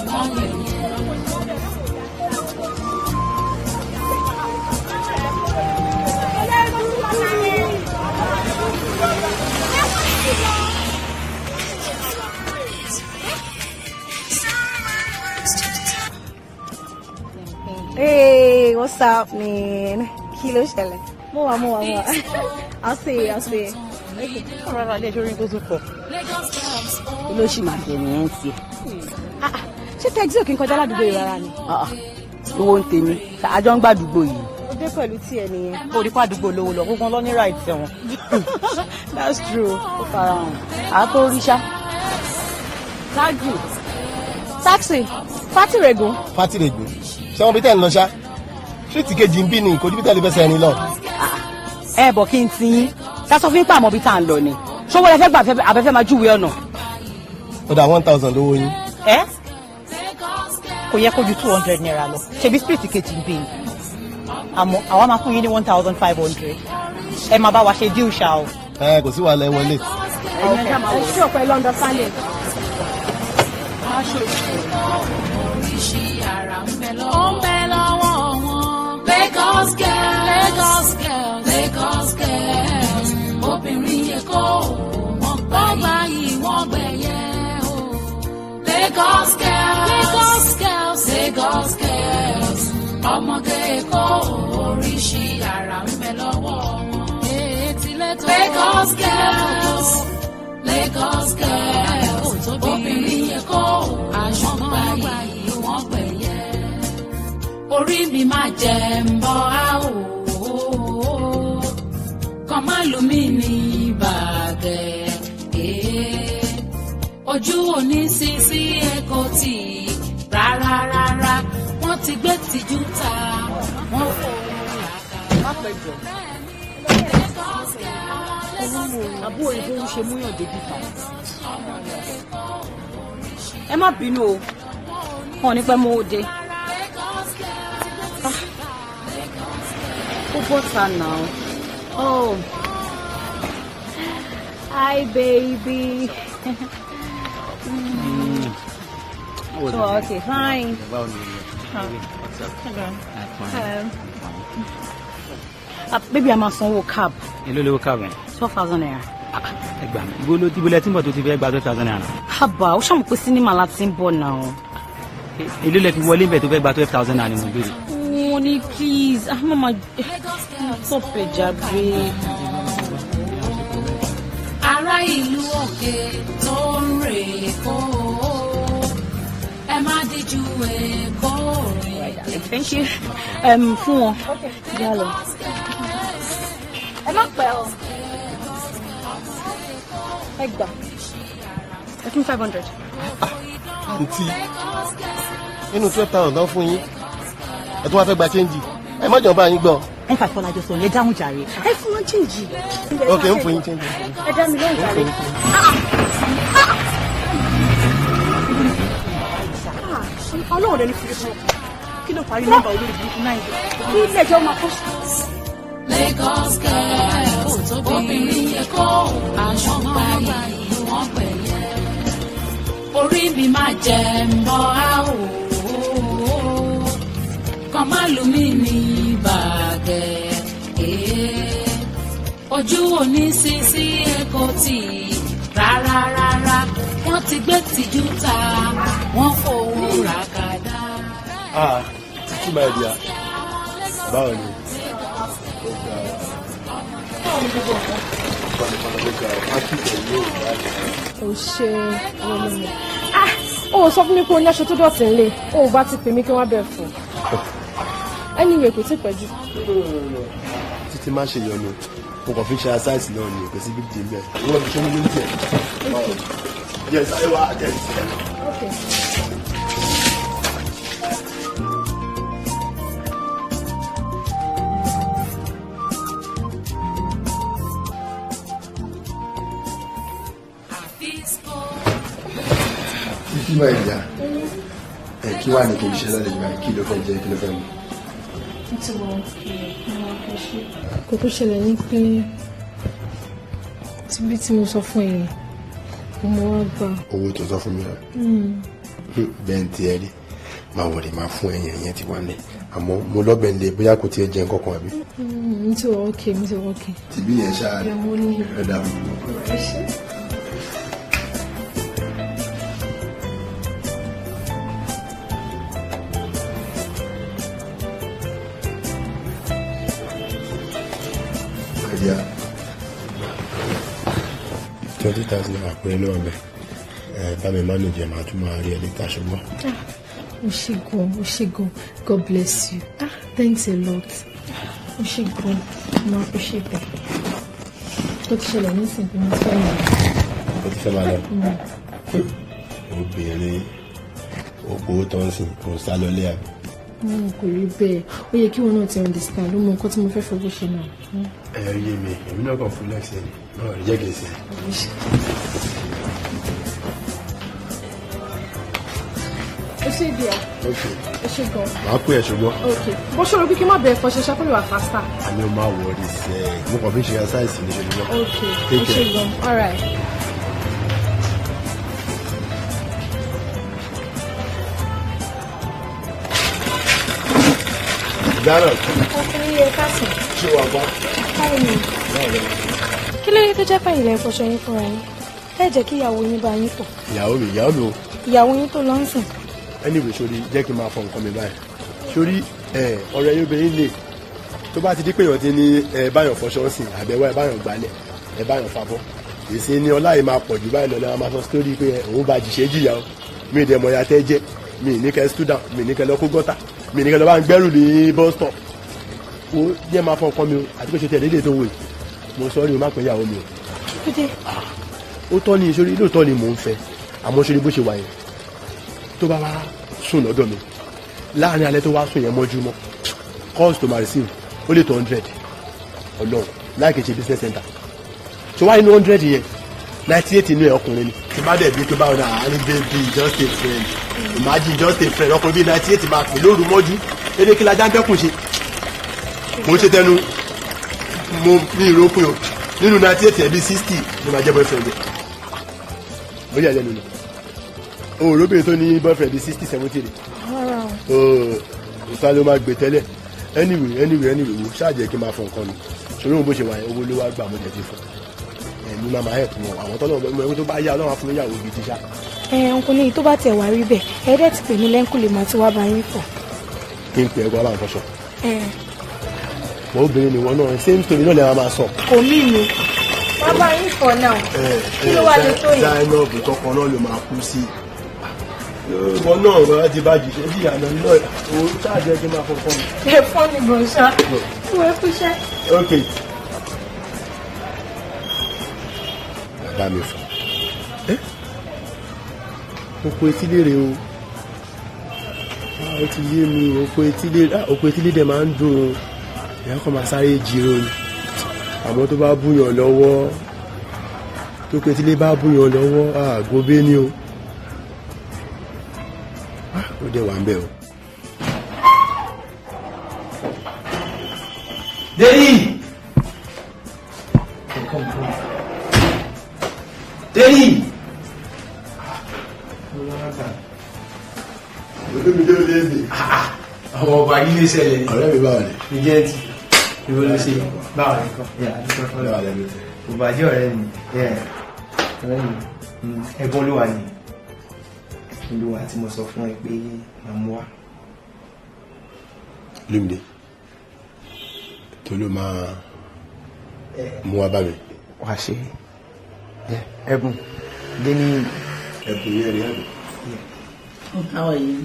wọ́n lè yẹ. Hey, what's up, man? Kí ló ṣẹlẹ̀? Mo wà, mo wà, mo wà. I'll see you, I'll see you. Okay. Rárá, ilé ìṣòro tó tún pọ̀. Kí ló sì máa jẹ nìyẹn tiẹ̀? Ṣé taxi ò kí n kọjá ládùúgbò yìí rárá ni? Owó ń tèmi, àjọ ń gbàdúgbò yìí. Ó dé pẹ̀lú tiẹ̀ nìyẹn. Ó rí pàdúgbò lówó lọ, gbogbo lọ ní right wọn. That's true. Ó fara hàn, àá tó rí ṣá. Taxi. Taxi. Fátìrègùn. Fátìrègùn, ṣé wọn bí tẹ́ ń lọ ṣá? Street kejì ń bí ni, kò ní bí tẹ́lẹ̀ fẹsẹ̀ rìn lọ. Ẹ bọ̀ kí n ti yín ká sọ fún yín pé àmọ́ bí tá à ń lọ ni, ṣọwọ́ lẹ fẹ́ gbà abẹ́fẹ́ máa júwe ọ̀nà. Ó dà, 1,000 lówó yín. Ẹ kò yẹ kó ju ₦200 lọ, ṣebí street kejì ń bí ni, àmọ́ àwa máa fún yín ní 1,500, ẹ máa bá wa ṣe deal ṣá o. Ẹ kò sí wàhálà, ẹ wọlé. Ẹ ṣí ọ̀pẹ London Sunday. Oríṣi àrà ń bẹ lọ́wọ́. Ó ń bẹ lọ́wọ́ wọn. Lagos girls, Lagos girls, Lagos girls, obìnrin Èkó, wọ́n gbà yìí, wọ́n gbẹ̀yẹ o. Lagos girls, Lagos girls, Lagos girls, ọmọge Èkó, oríṣi àrà ń bẹ lọ́wọ́ wọn. Lagos girls, Lagos girls, obìnrin Èkó, aṣọ gbà yìí, wọ́n gbẹ̀yẹ. Orí mi máa jẹ ń bọ́ á ò, kàn má lù mí ní bàgẹ́. Ojú òní sísí ẹ̀kọ́ tì rárá rárá, wọ́n ti gbé tìjú ta, wọ́n fòwò rà kà. Àbúrò yìí tó ń ṣe múyàn débi kan. Ẹ má bínú o, wọn ò ní pẹ́ mú ó dé. Ó bọ́ta náà. Oh. Hi, baby. Oh, okay, fine. Hello. Hello. Baby, a máa sanwó cab. Èló lówó cab yẹn? ₦12,000. Ẹ gbà mí, ibo ló ibo lẹ tí ń bọ̀ tó ti fẹ́ gba ₦12,000? Haba, ó ṣàmù pé sinimá láti ń bọ̀ náà. Èló lẹ fi wọlé bẹ̀ tó fẹ́ gba ₦12,000 ni mo béèrè. Wọ́n ní please, ah mama, stop ẹ̀ jàre. Ará ìlú òkè tó ń rè kó, ẹ má díjú Èkó rìn. Thank you. Fún wọn. Yálò. Ẹ má pẹ́ o. Ẹ gbà. Ẹ fún 500. Àǹtí, nínú 12,000 tán fún yín, ẹ tún wá fẹ́ gba change? Ẹ má jọba yín gbọ́. Ẹ fà fọlájọ sọ yẹn, dáhùn jàre. Ẹ fún wọn change. Ok, ń fún yín change. Ẹ dá mi lóhùn jàre. Ọlọ́run rẹ ní fi fún ọ. Kí ló parí nọ́mbà olórí burúkú náà yìí? Kí ilé ẹjọ́ máa kó sí. Lagos girls, obìnrin Èkó, aṣọ gbà yìí, wọ́n gbẹ̀yẹ. Orí mi máa jẹ ń bọ́ á ò, kàn má lù mí ní bàgẹ́. Ojú òní sísí Èkó tì rárá rárá, wọ́n ti gbé tìjú ta, wọ́n fowó ra kàdá. Ah, Títí, my dear, báwo ni? Ó ga ọ. O ṣe olómi. Ah, O ò sọ fún mi pé o ní aṣọ tó dọ̀tí ńlẹ̀. O ò bá ti pè mí kí wọ́n bẹ̀ fún. Anyway, kò tí pẹ́ jù. Títí má ṣe yọnu, mo kàn fi ń ṣe exercise náà ni, kò sí big deal bẹ́ẹ̀. Wọ́n fi ṣe mú lóúnjẹ. Yes, ayé wa jẹ́ ìṣẹ́. Okay. Títí máa yà ẹ kí wàá ní kí n ṣe lálẹ́ ìgbà, kí ló fẹ́ jẹ, kí ló fẹ́ mu? Kò tó ṣẹlẹ̀ ní pé tíbi tí mo sọ fún ẹ̀yìn mo wá gbà. Owó tó sọ fún mi rẹ bẹ́ẹ̀ ń tiẹ̀ rí, máa wọlé máa fún ẹ̀yìn ẹ̀yìn ti wá ní, àmọ́ mo lọ́bẹ̀ ń lé bóyá kò tiẹ̀ jẹ nǹkan kan àbí. Mi ti wọ okay, mi ti wọ okay. Tìbí yẹn ṣáà ẹ dà mí. Idea. 20,000 naira péré ló wà bẹ́ẹ̀. Ẹ bá mi manage ẹ̀, máa tún máa rí ẹ later, ṣùgbọ́n. Ah, o ṣé gan, o ṣé gan. God bless you. Ah, thanks a lot. O ṣé gan, mo appreciate it. Tó ti ṣẹlẹ̀ nísìnyí, mo ti fẹ́ máa lọ. O ti fẹ́ máa lọ. Obìnrin òpó tó ń sìn kò sá lọ lé àbí? Kò rí bẹ́ẹ̀. Ó yẹ kí wọn náà ti understand. Ó mọ nǹkan tí mo fẹ́ fowó ṣe náà. Ẹ yé mi, èmi náà kàn fún lẹ́sẹ̀ ni. Náà rí jẹ́ kí n sìn. O ṣé díà. Okay. O ṣé gan. Màá pè ẹ́ ṣùgbọ́n. Okay. Bó ṣòro pé kí n má bẹ̀rẹ̀ fọṣọ ṣá kó lè wà faster. Àní o máa wọrí sẹ́ ẹ̀. Mo kàn fi ń ṣe exercise ní ṣùgbọ́n. Okay. Take O ṣé care. gan. All right. Dáná. Ọkùnrin yẹ ká sùn. Ṣé wàá bá? Báwo ni? Kí ló dé tó jẹ́ pé ilẹ̀ ìfọṣọ yín fúnra yín? Ẹ jẹ́ kí ìyàwó yín bá yín fọ̀. Ìyàwó mi, ìyàwó mi o. Ìyàwó yín tó lọ ń sìn. Anyway, sori jẹ́ kí n máa fọ nǹkan mi báyìí. Sori ọ̀rẹ́ yóò bẹ yín lè. Tó bá ti di pé èèyàn ti ní ẹ báyọ̀ fọṣọ sìn, àbẹ̀wò ẹ báyọ̀ gbálẹ̀, ẹ báyọ̀ fabọ́. Èsì ni ọlá yìí máa pọ̀ jù báyìí lọ lọ́wọ́, máa sọ sítórí pé òun bá jìṣẹ́ jìyà o. Mi ì dẹ̀ mọ̀ ya tẹ́ jẹ́, mi ì ní kẹ́ student, mi ì ní kẹ́ lọ kó gọ́tà, mi ì ní kẹ́ lọ bá ń gbẹ́rù ní bus stop. Wo jẹ́ máa fọ nǹkan mi o, àti pé ṣe tẹ̀ lédè tó wò yìí. Mo sọ rí o má pẹ́ ìyàwó mi o. Ó tọ́ ni sórí, lóòótọ́ ni mò ń fẹ́, àmọ́ sórí bó ṣe wà yẹn. Tó bá wá sùn lọ́dọ̀ mi, láàrin alẹ́ tó wá sùn yẹn mọ́júmọ́, calls to my receive ó lè tó 100 ọlọ́run láì kìí ṣe business center. So wá inú 100 yẹn, 98 inú ẹ̀ ọkùnrin ni. Tó bá dẹ̀ bí tó bá wọn náà, àní baby just a friend, imagine just a friend, ọkùnrin bíi 98 máa pè lóru mọ́jú, eré kí lajá ń dẹ́kun ṣe. Mo ń ṣe tẹnu, mo ní ìrókùn o, nínú 98 ẹ̀ bíi 60 ló máa jẹ́ boyfriend ẹ̀. Ó yà lẹ́nu ni. O róbìnrin tó ní boyfriend bíi 60 70 rẹ̀. Ooo, ìta ló máa gbé tẹ́lẹ̀. Anyway, anyway, anyway, wo ṣáà jẹ́ kí n máa fọ nǹkan mi. Ṣòro bó ṣe wà yẹn, owó ló wá gbà mo jẹ̀ ti fún. Ẹ̀mí máa máa help wọn. Àwọn tọ́lọ̀ ọmọ ẹgbẹ́ tó bá yá Ọlọ́run á fún ìyàwó gidi ṣá. Ẹ ọkùnrin tó bá tẹ̀ wá rí bẹ́ẹ̀, ẹ dẹ̀ ti pè mí lẹ́ńkùlé màá ti wá bá yín fọ̀. Kí n pè é kó wá bá ń fọṣọ. Ẹ Wọ́n obìnrin ni wọ́n náà, same story náà lè máa sọ. kò mí mi. Wá bá yín fọ̀ náà. Kí ló wá lè tó yìí? Zainab tọkọ náà ló máa kú sí. Ìwọ náà wọ́n ti bá jìṣẹ́ jìyà lọ náà, o ṣáà jẹ́ kí n máa fọ fún mi. Ẹ fọ́ mi gan ṣá. Ìwé fúnṣẹ́. Okay. Bàbá mi fọ. Oko etílé rè o. Ó ti yé mi, oko etílé, oko etílé dẹ̀ máa ń dùn o. Ìyá kan máa sáré jìrò ni. Àmọ́ tó bá búyàn lọ́wọ́, tó ko etílé bá búyàn lọ́wọ́, àgọ́bé ni o. Ó dẹ̀ wà ń bẹ̀ o. Daddy! Daddy! Olúmídé olè mi. Àwọn ọba yìí lè ṣẹlẹ̀. Ọ̀rẹ́ mi báwo ni? Ìjẹ́ ti ìwọ ló ṣe báwo ni kọ́? Kò bàjẹ́ ọ̀rẹ́ mi. Ọ̀rẹ́ mi, ẹ̀gbọ́n ló wà ní. Olúwa tí mo sọ fún ẹ pé màá mú wá. Olúmídé, tó ló máa mú wá bá mi. Wàá ṣe ẹ̀bùn dé ní. Ẹ̀bùn yẹn rí ẹ̀bùn. How are you?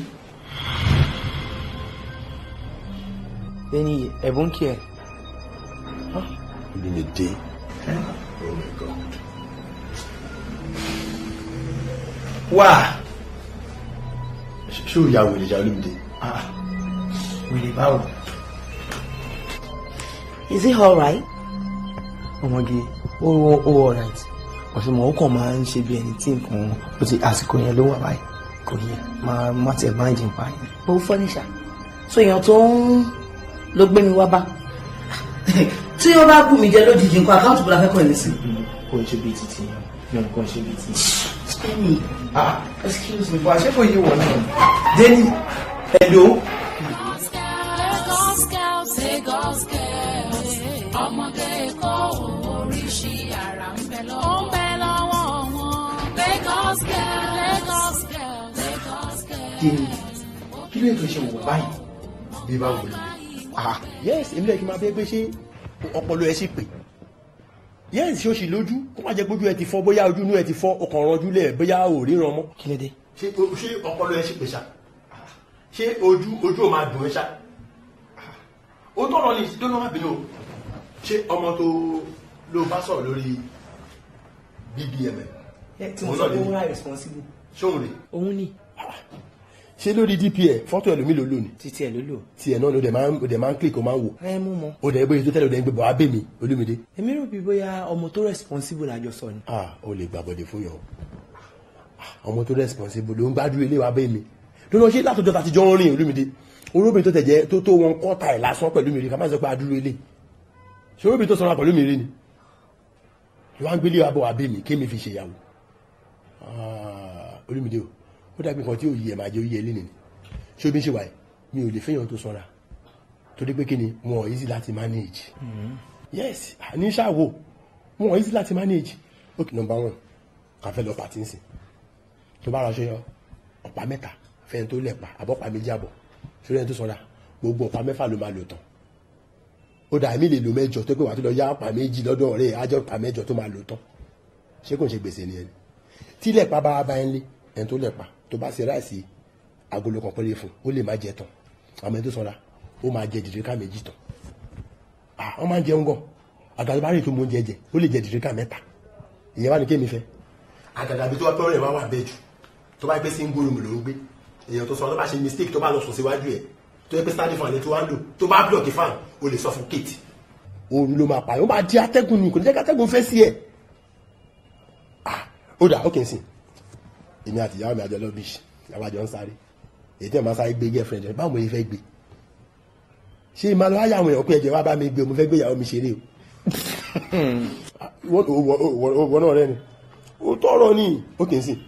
Lẹ́ni ẹ̀bùn kí ẹ. Olúmídé. Oh my God. Wá. Ṣé o ya wèrè ṣá Olúmídé? Wèrè báwo? Is it alright? Ọmọge, ó alright. Ọ̀ṣunmọ̀ ó kàn máa ń ṣe bí ẹni tí nǹkan ó ti àsìkò yẹn ló wà báyìí. Kò yẹ máa má tiẹ̀ máa ń jìn pa yẹn. Ó fọ́ níṣà. So èèyàn tó ń ló gbé mi wá bá. Tí ó bá bù mí jẹ lójijì nǹkan àkáǹtì bó la fẹ́ kọ́ ẹ̀mí sí. Kò ń ṣe bíi titi yẹn, kò ń ṣe bíi titi. Kenny, excuse me. Wà á ṣe kò yí wọ̀ náà. Denny, hello. Lagos girls, Lagos girls, ọmọge Èkó oríṣi àrà ń bẹ lọ́wọ́. Ó ń bẹ lọ́wọ́ wọn. Lagos girls, Lagos girls, Lagos girls. Denny, kí ló ètò ìṣe wò báyìí? Bí báwo ni? Ah yes, èmi lè kí n máa bẹ́ẹ̀ pé ṣé ọpọlọ ẹ sì pè. Yes, ṣé o sì lójú? Kó má jẹ́ gbójú ẹ ti fọ́, bóyá ojú inú ẹ ti fọ́, ọkàn ranjú lẹ̀, bóyá ò ríran mọ́. Kí ló dé? Ṣé ọpọlọ ẹ sì pè ṣá? Ṣé ojú ojú ò máa dùn ẹ ṣá? Ó tọrọ ní ìdóná má bínú o. Ṣé ọmọ tó ló bá sọ̀rọ̀ lórí BBM? Tí mo sọ pé ó wà responsible. Ṣé òun rè? Òun ni. Ṣé lórí DPA fọ́tò ẹlòmíì ló lò ní? Títí ẹ ló lò. Tiẹ̀ náà ló dẹ̀ máa ń click ó máa ń wò. Ẹ mú mọ. Ó dẹ̀ bóyá tó tẹ́lẹ̀ ó dẹ̀ ń gbé bọ̀ wá bẹ̀ mí Olúmídé. Èmi rò bí bóyá ọmọ tó responsible làjọ sọ ni. Ah, o lè gbàbọ̀dẹ̀ fún yàn. Ọmọ tó responsible ló ń gbádùn ilé wa bẹ̀ mí. Lónà ṣé látọjọ́ ta ti jọ ń rìn Olúmídé. Olóbìnrin tó tẹ̀jẹ́ tó tó wọn kọ́ta ẹ̀ lásán pẹ̀lú mi rí ká má sọ pé adúrú ilé. Ṣé olóbìnrin tó sanra pẹ̀lú mi rí ni? Ló wá ń gbélé wa bọ̀ wá bẹ̀ mí kémi fi ṣèyàwó. Olúmídé o, ó dàbí nǹkan tí ò yí ẹ̀ máa jẹ́ oyí ẹ lé nìyí. Ṣé o bí ń ṣe wáyé? Mi ò lè fẹ́yàn tó sanra torí pé kí ni wọn ò easy láti manage. Yes, ní ṣáàwó wọn ò easy láti manage. Ok, number one, kà fẹ́ lọ pàtí nsìn tó bá ra aṣọ ọ̀pá mẹ́ta fẹ́yàn tó lẹ̀pa àbọ̀pá méjì àbọ̀ ṣórí ẹni tó sanra gbogbo ọ̀pá mẹ́fà ló máa lò tán. Ó dà mí lè lo mẹ́jọ tó pé wàá tó lọ yá ọ̀pá méjì lọ́dọ̀ ọ̀rẹ́ ajọ́ ọ̀pá mẹ́jọ tó máa lò tán. Ṣé kò ń ṣe gbèsè ni ẹni tí lẹ̀pa bá bá ẹ ń lé ẹni tó lẹ̀pa tó bá ṣe ráìsì agolo kan péré fún ó lè má jẹ tán. Àmọ́ ẹni tó sanra ó máa jẹ dìríkà méjì tán. Wọ́n máa ń jẹun gan. Àgàgà bá rí tó mú oúnjẹ jẹ ó lè jẹ dìríkà mẹ́ta. Ìyẹn wá ní kémi fẹ́. Àgàgà bí tó wá pẹ́rẹ́ wá wà bẹ́ẹ̀ jù tó bá gbé single room ló ń gbé. Èèyàn tó sanra tó bá ṣe mistake tó bá lọ sùn síwájú ẹ̀ tó yẹ pé standing fan lè tó wá ń lò tó bá block fan ó lè suffocate. Ooru ló máa pààyàn, ó máa di atẹ́gùn ni, kò ní jẹ́ kí atẹ́gùn fẹ́ sí ẹ̀. Ó dà ó kì í sìn. Èmi àti ìyàwó mi àjọ lọ beach, ìyàwó àjọ ń sáré. Èyí tí ẹ̀ máa sáré gbé girlfriend rẹ̀, báwo mo fẹ́ gbé? Ṣé ìmáa lọ áyà àwọn èèyàn pé ẹ̀jẹ̀ wá bá mi gbé, mo fẹ́ gbé ìyàwó mi ṣeré o. Wọ́n náà rẹ ni. Ó tọrọ ni. Ó kì í sìn.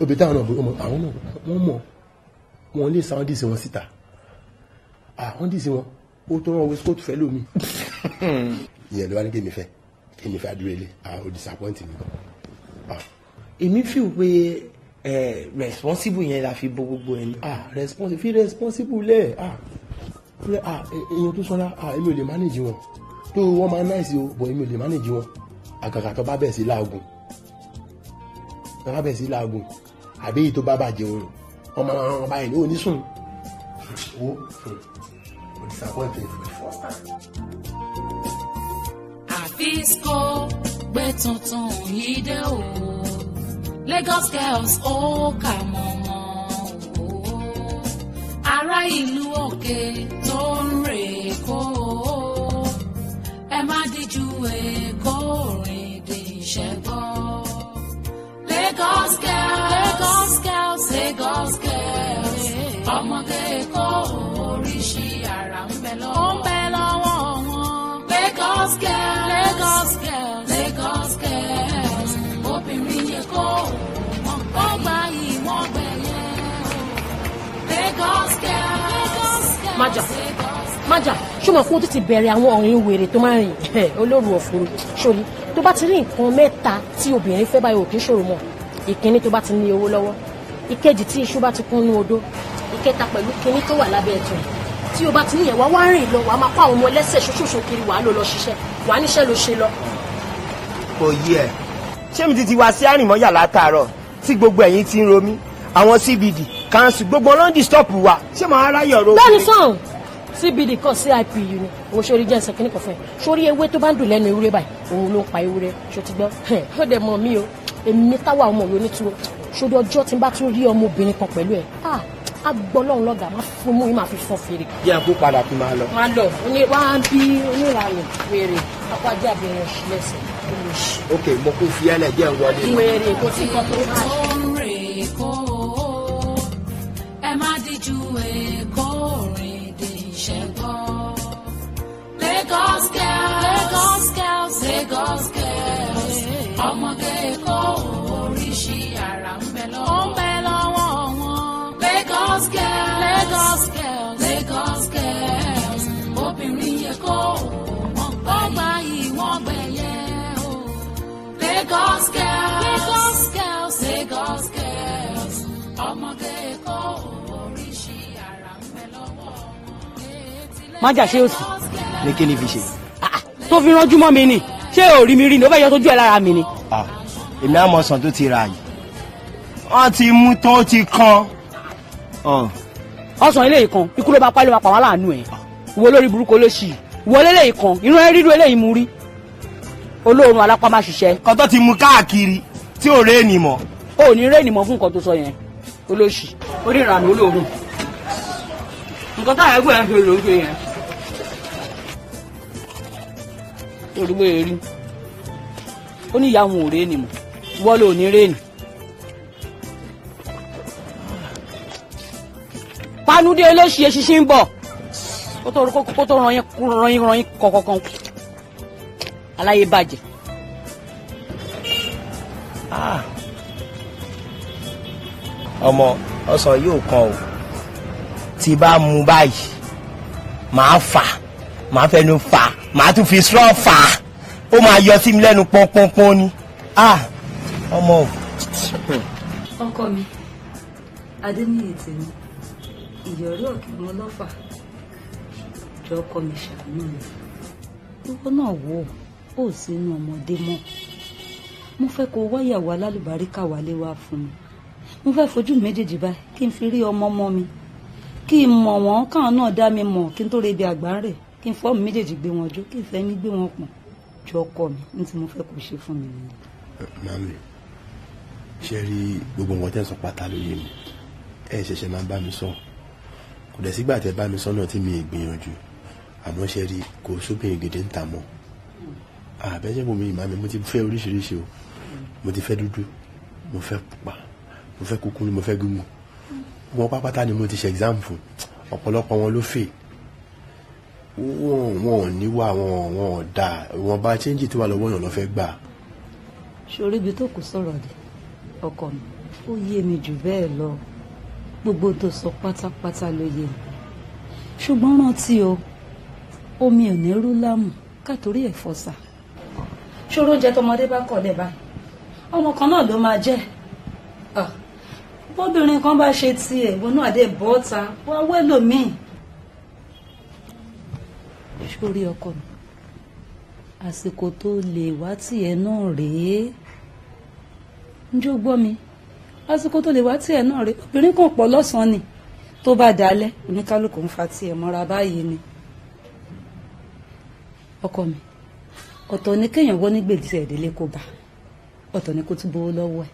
Obì táwọn náà bóyá àwọn náà wọ́n mọ̀ wọ́n lè sáwọn dìsí wọn síta. Àwọn dìsí wọn ó tọrọ waistcoat fẹ́ lómi. Ìyẹn ló wá ní kémi fẹ́ kémi fẹ́ adúrú ilé. Ó disappoint mi gan. Èmi feel pé responsible yẹn la fi bo gbogbo ẹni. Responsible fi responsible lẹ̀. Èèyàn tó sanra èmi ò lè manage wọn. Tó wọ́n máa nice o, but èmi ò lè manage wọn. Àgàgà tó bá bẹ̀ sí láàgùn. Tó bá bẹ̀ sí láàgùn. Àbí èyí tó bá bàjẹ́ òun. Wọ́n máa ń bá yẹn ní onísùn. Ó disappoint me for the first time. Àfisco gbé tuntun yìí dé o. Lagos girls ó kà mọ̀mọ́ o. Ará ìlú òkè tó ń rè kó. Ẹ má díjú èkó rìn dé ìṣẹ́gbọ́. Lagos girls, Lagos girls, Lagos girls. Ọmọge Èkó oríṣi àrà ń bẹ lọ́wọ́. Ó ń bẹ lọ́wọ́ wọn. Lagos girls, Lagos girls, Lagos girls. Obìnrin Èkó wọ́n gba ìwọ̀n gbẹ̀yẹ. Lagos girls, Lagos girls. Májà, májà, ṣó mọ̀ pé ó tún ti bẹ̀rẹ̀ àwọn ọ̀rìn wèrè tó máa ń rìn olóru ọ̀fọ̀rọ̀ sórí tó bá ti rí nǹkan mẹ́ta tí obìnrin fẹ́ báyìí ò kí ń ṣòro mọ́. Ìkíní tó bá ti ní owó lọ́wọ́, ìkejì tí iṣu bá ti kún ní odó, ìkẹta pẹ̀lú kíní tó wà lábẹ́ ẹ̀tọ́ tí o bá ti níyẹn wá wá rìn lọ, wàá máa kó àwọn ọmọ ẹlẹ́sẹ̀ ṣoṣooṣo kiri, wàá lọ lọ ṣiṣẹ́, wàá níṣẹ́ ló ṣe lọ. Kò yí ẹ. Ṣé mi ti wá sí àrìnmọ́yà látàárọ̀ tí gbogbo ẹ̀yin ti ń ro mí? Àwọn CBD Council gbogbo ló ń disturb wa, ṣé màá ráyè ọ̀rọ̀? Bẹ́ẹ̀ni sàn, CBD kan CIPU ni òun ṣe orí jẹ́ ẹsẹ̀ kínní kan fún ẹ. Sórí ewé tó bá ń dùn lẹ́nu ewúrẹ́ báyìí, òun ló ń pa ewúrẹ́. Ṣó ti gbọ́? Ó dẹ̀ mọ̀ mí o, èmi táwa ọmọ òwe onítúró. Sórí ọjọ́ tí n bá tún rí ọmọbìnrin kan pẹ̀lú ẹ̀, á gbọ́ lọ́run lọ́gàá, má fún mú yín, máa fi fọ́ fèrè. Bí a kó padà kí n máa lọ. Máa lọ ní wá ń bí oníranù wèrè apájá àbẹ̀rẹ̀ ọ̀ṣìlẹ̀sẹ̀ olóṣì. Ok, mo kò fi ẹlẹ jẹ́ wọlé. Wèrè kò sí kan tó máa ṣe. Èkó, ẹ má díjú Èkó rìn dé ìṣẹ́gbọ́. Lagos girls, Lagos girls, Lagos girls, ọmọge Èkó oríṣi àrà ń bẹ lọ́wọ́, ń bẹ lọ́wọ́ wọn. Lagos girls, Lagos girls, Lagos girls, obìnrin Èkó wọ́n gbà yìí, wọ́n gbẹ̀yẹ o. Lagos girls, Lagos girls, Lagos girls, ọmọge Èkó oríṣi àrà ń bẹ lọ́wọ́ wọn. Má jà, ṣé o sì. Ní kí ni fi ṣe? Tó fi ránjú mọ́ mi ni, ṣé ò rí mi rí ni? Ó fẹ́ yọ tójú ẹ̀ lára mi ni. Èmi á mọ ọsàn tó ti rà yìí, wọ́n ti mú tó ti kan. Ọsàn eléyìí kan, ikú ló máa pa, ló máa pa wọn láàánú ẹ. Ìwọ olórí burúkú olóṣì, ìwọ eléyìí kan, irun ẹ ríru eléyìí mú rí, olóorun alápá má ṣiṣẹ́. Kan tó ti mú káàkiri tí ò réènì mọ́. O ò ní réènì mọ́ fún nǹkan tó sọ yẹn, olóṣì, onírànú, olóorun, nǹkan táwọn ẹgbẹ́ ẹ̀ ń fi ló ń ṣe yẹn. Olùgbé rí, ó ní ìyá òun ò réènì mọ́, ìwọ ló ní réènì. Panudé olóṣì, eṣinṣin ń bọ̀ kó tó ranyín ranyín ranyín kọ̀kọ̀kan, aláyé bàjẹ́. Ọmọ ọsàn yóò kan o, tí bá mu báyìí màá fà, màá fẹnu fà, màá tún fi straw fà, ó máa yọ sí mi lẹ́nu pọ́npọ́npọ́n ni. Ọmọ o. Ọkọ mi, Adéníyì tèmi, ìyọ̀rí ọ̀kẹ́ wọn lọ́fà, jọ ọkọ mi, ṣàánú mi. Ìwọ náà wò ó sínú ọmọdé mọ́. Mo fẹ́ kó wáyàwó alálùbáríkà wálé wá fún mi. Mo fẹ́ fojú méjèèjì báyìí kí n fi rí ọmọ ọmọ mi, kí n mọ̀ wọ́n, káwọn náà dá mi mọ̀, kí n tó re ibi àgbà rẹ̀, kí n fọ́ọ̀mù méjèèjì gbé wọn jó, kí n fẹ́ mi gbé wọn pọ̀n. Jọ ọkọ mi, ní tí mo fẹ́ kó ṣe fún mi nìyẹn. Màmí, ṣe rí gbogbo nǹkan tẹ́ ń sọ pátá ló yé mi. Ẹ ṣẹ̀ṣẹ̀ máa bá mi sọ, kò dẹ̀ sígbà tẹ́ bá mi sọ náà tí mi ì gbìyànjú. Àmọ́ ṣe rí, kò sóbìnrin gidi ń ta mọ́ àbẹ́jẹ́ bò mí. Màmí, mo ti fẹ́ oríṣiríṣi o. Mo ti fẹ́ dúdú, mo fẹ́ pupa, mo fẹ́ kúkúrú, mo fẹ́ gígùn. Wọn pápátá ni mo ti ṣe exam fún. Ọ̀pọ̀lọpọ̀ wọn ló fè wọn, wọn ò níwà wọn, wọn ò dáa. Wọn bá change tó wà lọ́wọ́ yàn lọ́ fẹ́ gbà. Ṣorí ibi tó kù sọ̀rọ̀ dé, ọkọ mi, ó yé mi jù bẹ́ẹ̀ lọ. Gbogbo tó sọ pátápátá ló yé mi, ṣùgbọ́n rántí o, omi ò ní rú lámù kátorí ẹ̀ fọ́sà. Ṣòro oúnjẹ tọmọdé bá kọ̀ lẹ̀ báyìí, ọmọ kan náà ló máa jẹ́. Bóbìnrin kan bá ṣe tiẹ̀, ìwọ náà dé bọ́ta wá wẹ́lòmíì. Sórí ọkọ mi, àsìkò tó lè wá tiẹ̀ náà rèé. Njó gbọ́ mi, àsìkò tó lè wá tiẹ̀ náà rèé. Obìnrin kan pọ̀ lọ́sàn-án ni, tó bá dalẹ̀ oníkálukú ń fa tiẹ̀ mọ́ra báyìí ni. Ọkọ mi, ọ̀tọ̀ ni kéèyàn wọ́n ní gbèdé ìdílé kó bá, ọ̀tọ̀ ni kó tún bówó lọ́wọ́ ẹ̀.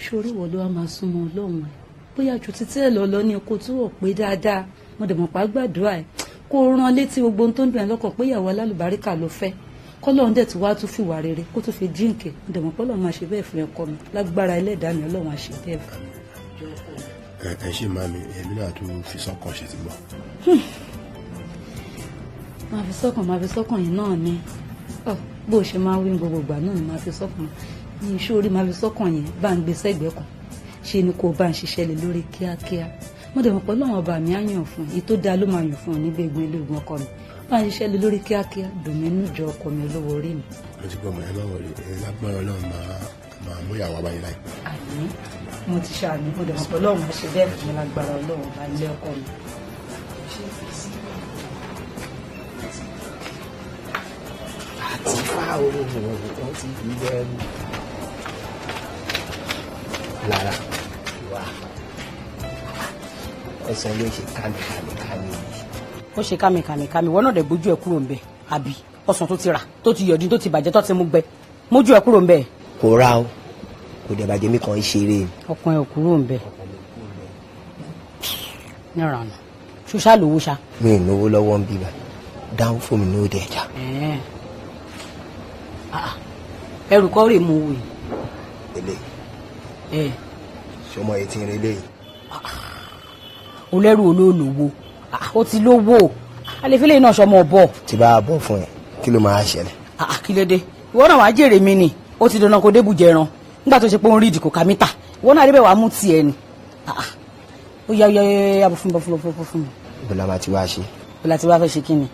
Sórí ìwọ ló wá máa súnmọ́ Ọlọ́run ẹ̀, bóyá ju títí ẹ̀ lọ ní kó tún wọ̀ pé dáadáa. Mo dẹ̀ mọ̀ pa gbàdúrà ẹ̀, kó rán létí gbogbo ohun tó ń dùn ẹ́ lọ́kàn pé ìyàwó alálùbáríkà ló fẹ́, kọ́lọ́run dẹ̀ tún wá tún fìwà rere kó tún fi jíǹkì. Mo dẹ̀ mọ̀ pé Ọlọ́run máa ṣe bẹ́ẹ̀ fún ẹ̀kọ́ mi lágbára Ẹlẹ́dàá mi, Ọlọ́run á ṣe bẹ́ẹ̀ fún mi. Ẹ ṣe màmí, èmi náà tún fi sọ́kàn ṣe ti gbọ́. Máa fi sọ́kàn, máa fi sọ́kàn yìí náà ni. Bó o ṣe máa wí gbogbo ìgbà náà ni máa fi sọ́kàn ní iṣẹ́ orí, máa fi sọ́kàn yẹn, bá ń gbé sẹ́gbẹ̀ẹ́ kan ṣe ni kò bá ń ṣiṣẹ́ lé lórí kíákíá. Mo dẹ̀ mọ̀ pé Ọlọ́run ọba mi á yàn fún èyí tó dáa, ló máa yàn fún ọ nígbà egun eléegun. Ọkọ mi, bá ń ṣiṣẹ́ lé lórí kíákíá. Dùn mí nù jọ, ọkọ mi olówó orí mi. Mo ti gbọ́ mọ̀, ẹ má wọlé ẹ. Lágbára Ọlọ́run, máa mú ìyàwó abáyé láìpẹ́. Àmín, mo ti ṣàmì. Mo dẹ̀ mọ̀ pé Ọlọ́run á ṣe bẹ́ẹ̀ fún mi lágbára Ọlọ́run ọba ilé, ọkọ mi. Àti fáwọn wọn ti fi bẹ́ẹ̀ lára. Wá ọsàn ló ṣe kàmìkàmìkàmì yìí. Ó ṣe kàmìkàmìkàmì, ìwọ náà dẹ̀ gbójú ẹ̀ kúrò ńbẹ̀, àbí ọsàn tó ti rà tó ti yọ̀dín tó ti bàjẹ́ tó ti mú gbẹ, mójú ẹ̀ kúrò ńbẹ̀. Kò rà o, kò dẹ̀ bàjẹ́, mi kàn ń ṣeré. Ọkàn ẹ̀ kúrò ńbẹ̀ níranù ṣoṣà lówó ṣá. Mi ì náwó lọ́wọ́ ń bíbá dáhùn fún mi ní òde ẹja. Ẹrù kọ́ rè mú wò yìí. Ele ṣọmọ yìí ti ń relé yìí. O lẹ́rù olóòlówó, ó ti lówó, alẹ́fẹ́lẹ́ náà ṣọmọ ọ̀bọ. Tí bá a bọ̀ fún ẹ, kí ló máa ṣẹlẹ̀? Kí ló dé? Ìwọ náà wàá jèrè mi ni, ó ti dandan kó débù jẹran nígbà tó ṣe pé ó ń rí ìdìkò ká mítà, ìwọ náà débẹ̀ wàá mú tiẹ̀ ni. Ó yá yá yá, bọ̀ fún mi, bọ̀ fún mi, bọ̀ fún mi. Bọ́lá máa ti wá ṣe. Bọ́lá ti wá fẹ́ ṣe kí ni?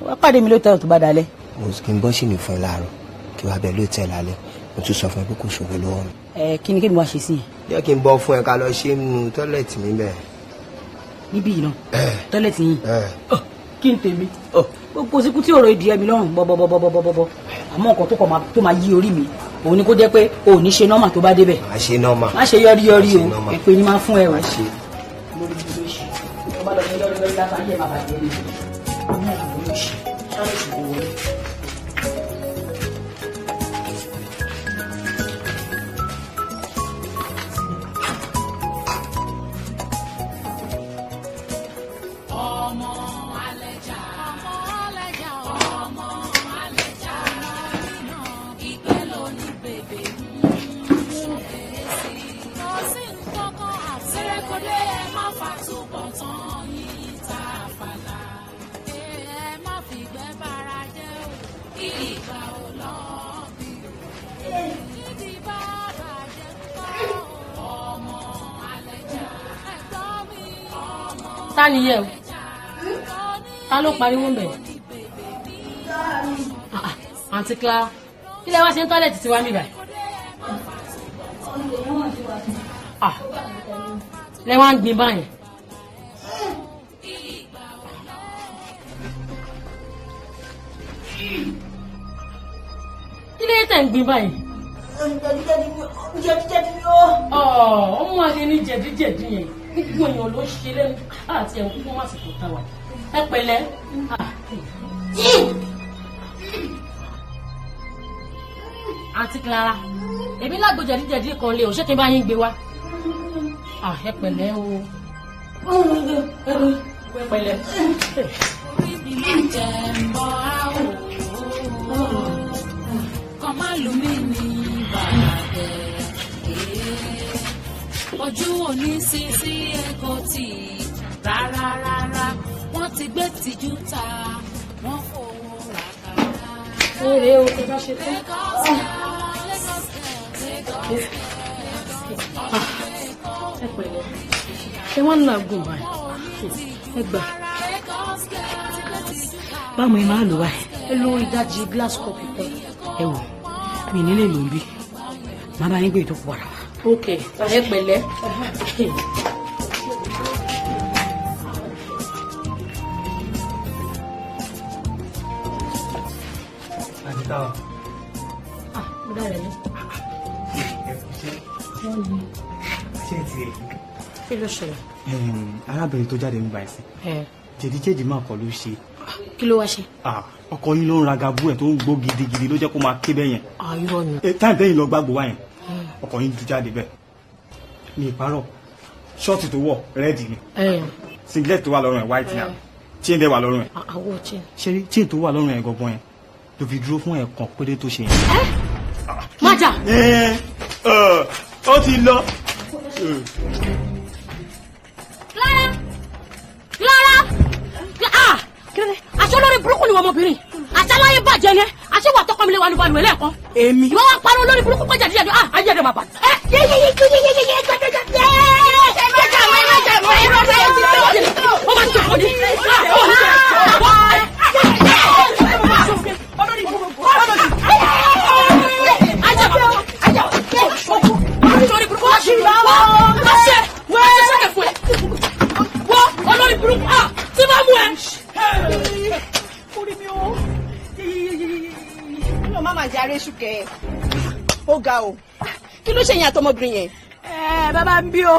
Wàá pàdé mi lóòótọ́ tó bá dalẹ̀. Mo kì í bọ́ sí mi fún ẹ láàárọ̀ kí wàá bẹ lóòótẹ́ lálẹ́, mo tún sọ fún ẹ pé kò ṣòwò lọ́wọ́ mi. Ẹ kí ni kí ni wàá ṣe sí yẹn? Jẹ́ kí n bọ́ fún ẹ ká lọ ṣe nínú tọ́lẹ̀tì mi bẹ́ẹ̀. Níbí yìí náà, tọ́lẹ̀tì yìí kí n tèmi gbogbo síkú tí ọ̀rọ̀ ìdí ẹ̀mí lọ́rùn bọ́bọ́bọ́bọ́bọ́, àmọ́ nǹkan tó kọ̀ tó máa yí orí mi òun ni kó jẹ́ pé o ò ní ṣe nọ́mà tó bá débẹ̀. Má ṣe nọ́mà. Má ṣe yọrí yọrí o, èpè ni máa fún ẹ o. Ta ni yẹ o? Ta ló pariwo ń bẹ̀? Àǹtí Clara, kí lẹ wá ṣe ń tọ́lẹ̀tì tí wá mi báyìí? Lẹ wá ń gbin báyìí. Kí lẹ tẹ̀ ń gbin báyìí? Ọmọ àti ní jẹ̀díjẹ̀dí yẹn, gbogbo èèyàn ló ṣe lẹ́nu àti ẹ̀wọ̀n púpọ̀ má sì kò tá wa. Ẹ pẹ̀lẹ́. Àǹtí Clara, èmi lágbo jẹ̀díjẹ̀dí kan lé o, ṣé kí n bá yín gbé wá? Ẹ pẹ̀lẹ́ o, ẹ pẹ̀lẹ́. Orí mi máa jẹ ń bọ́ á o, kọ́ má lù mí ní bàbá ojú òní sí sí ẹ̀kọ́ tì rárá rárá, wọ́n ti gbé tìjú ta, wọ́n fowó rà kàrà. Eré o, tó bá ṣe tán. Ẹ pẹ̀lẹ́, ṣé wọ́n ń làágùn báyìí? Ẹ gbà. Báwo ni màá lò báyìí? Ẹ lo ìdajì glass cup kan. Ẹ wò, mi nílé ló ń bí, màá bá yín gbé ìtókù padà wá. Ok, ẹ pẹ̀lẹ́. Àti táwọn. Mo dára ní. Ẹ kú iṣẹ́. Wọ́n ní. Ṣé ẹ ti rí? Kí ló ṣẹlẹ̀? Arábìnrin tó jáde nígbà ẹ̀sìn. Jẹ̀díjẹ̀dí máa kọ́ ló ṣe. Kí ló wá ṣe? Ọkọ yín ló ń ra gabu ẹ̀ tó ń gbó gidigidi ló jẹ́ kó máa ké bẹ́ẹ̀ yẹn. Irọ́ ni. Táìmù tẹ́yìn lọ gbàgbó wá yẹn, ọkọ yín dú jáde bẹ́ẹ̀. Mi ìparọ́, ṣọ́ọ̀tì tó wọ̀ rẹ́ẹ̀dì ni, singlet tó wà lọ́rùn ẹ̀ white ni, chain dẹ̀ wà lọ́rùn ẹ̀. Àwọ̀ chain. Ṣé rí chain tó wà lọ́rùn ẹ̀ gangan yẹn ló fi dúró fún ẹ̀ẹ̀kan péré tó ṣe yẹn. Májà. Ó ti lọ. Clara! Clara! Ah! Aṣọ olórí burúkú ni wọ́n ọmọbìnrin. Àṣàláyé bàjẹ́ ni ẹ́. Aṣọ wà tọkọ mi lé wa ní balùwẹ̀ lẹ́ẹ̀kan. Èmi. Ìwọ wá parọ́ olórí burúkú kọjá díẹ̀ díẹ̀. Ah! Ayé ẹ̀dẹ̀ máa bà. Ẹ yé yé yé yé yé yé yé jẹ jẹ jẹ. Ó máa tó ní. Olórí burúkú tí bá mú ẹ. Orí mi o, ọlọ́run má máa jẹ aré ṣùkẹ́, ó ga o. Kí ló ṣe yẹn àtọmọbìnrin yẹn? Ẹ bàbá ń bí o.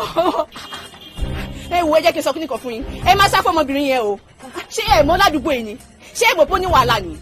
Ẹ wo, ẹ jẹ́ kí n sọ kíni kan fún yín. Ẹ má sá fún ọmọbìnrin yẹn o. Ṣé ẹ mọ̀ ládùúgbò yìí ni? Ṣé ẹ mọ̀ pé ó ní wàhálà ni?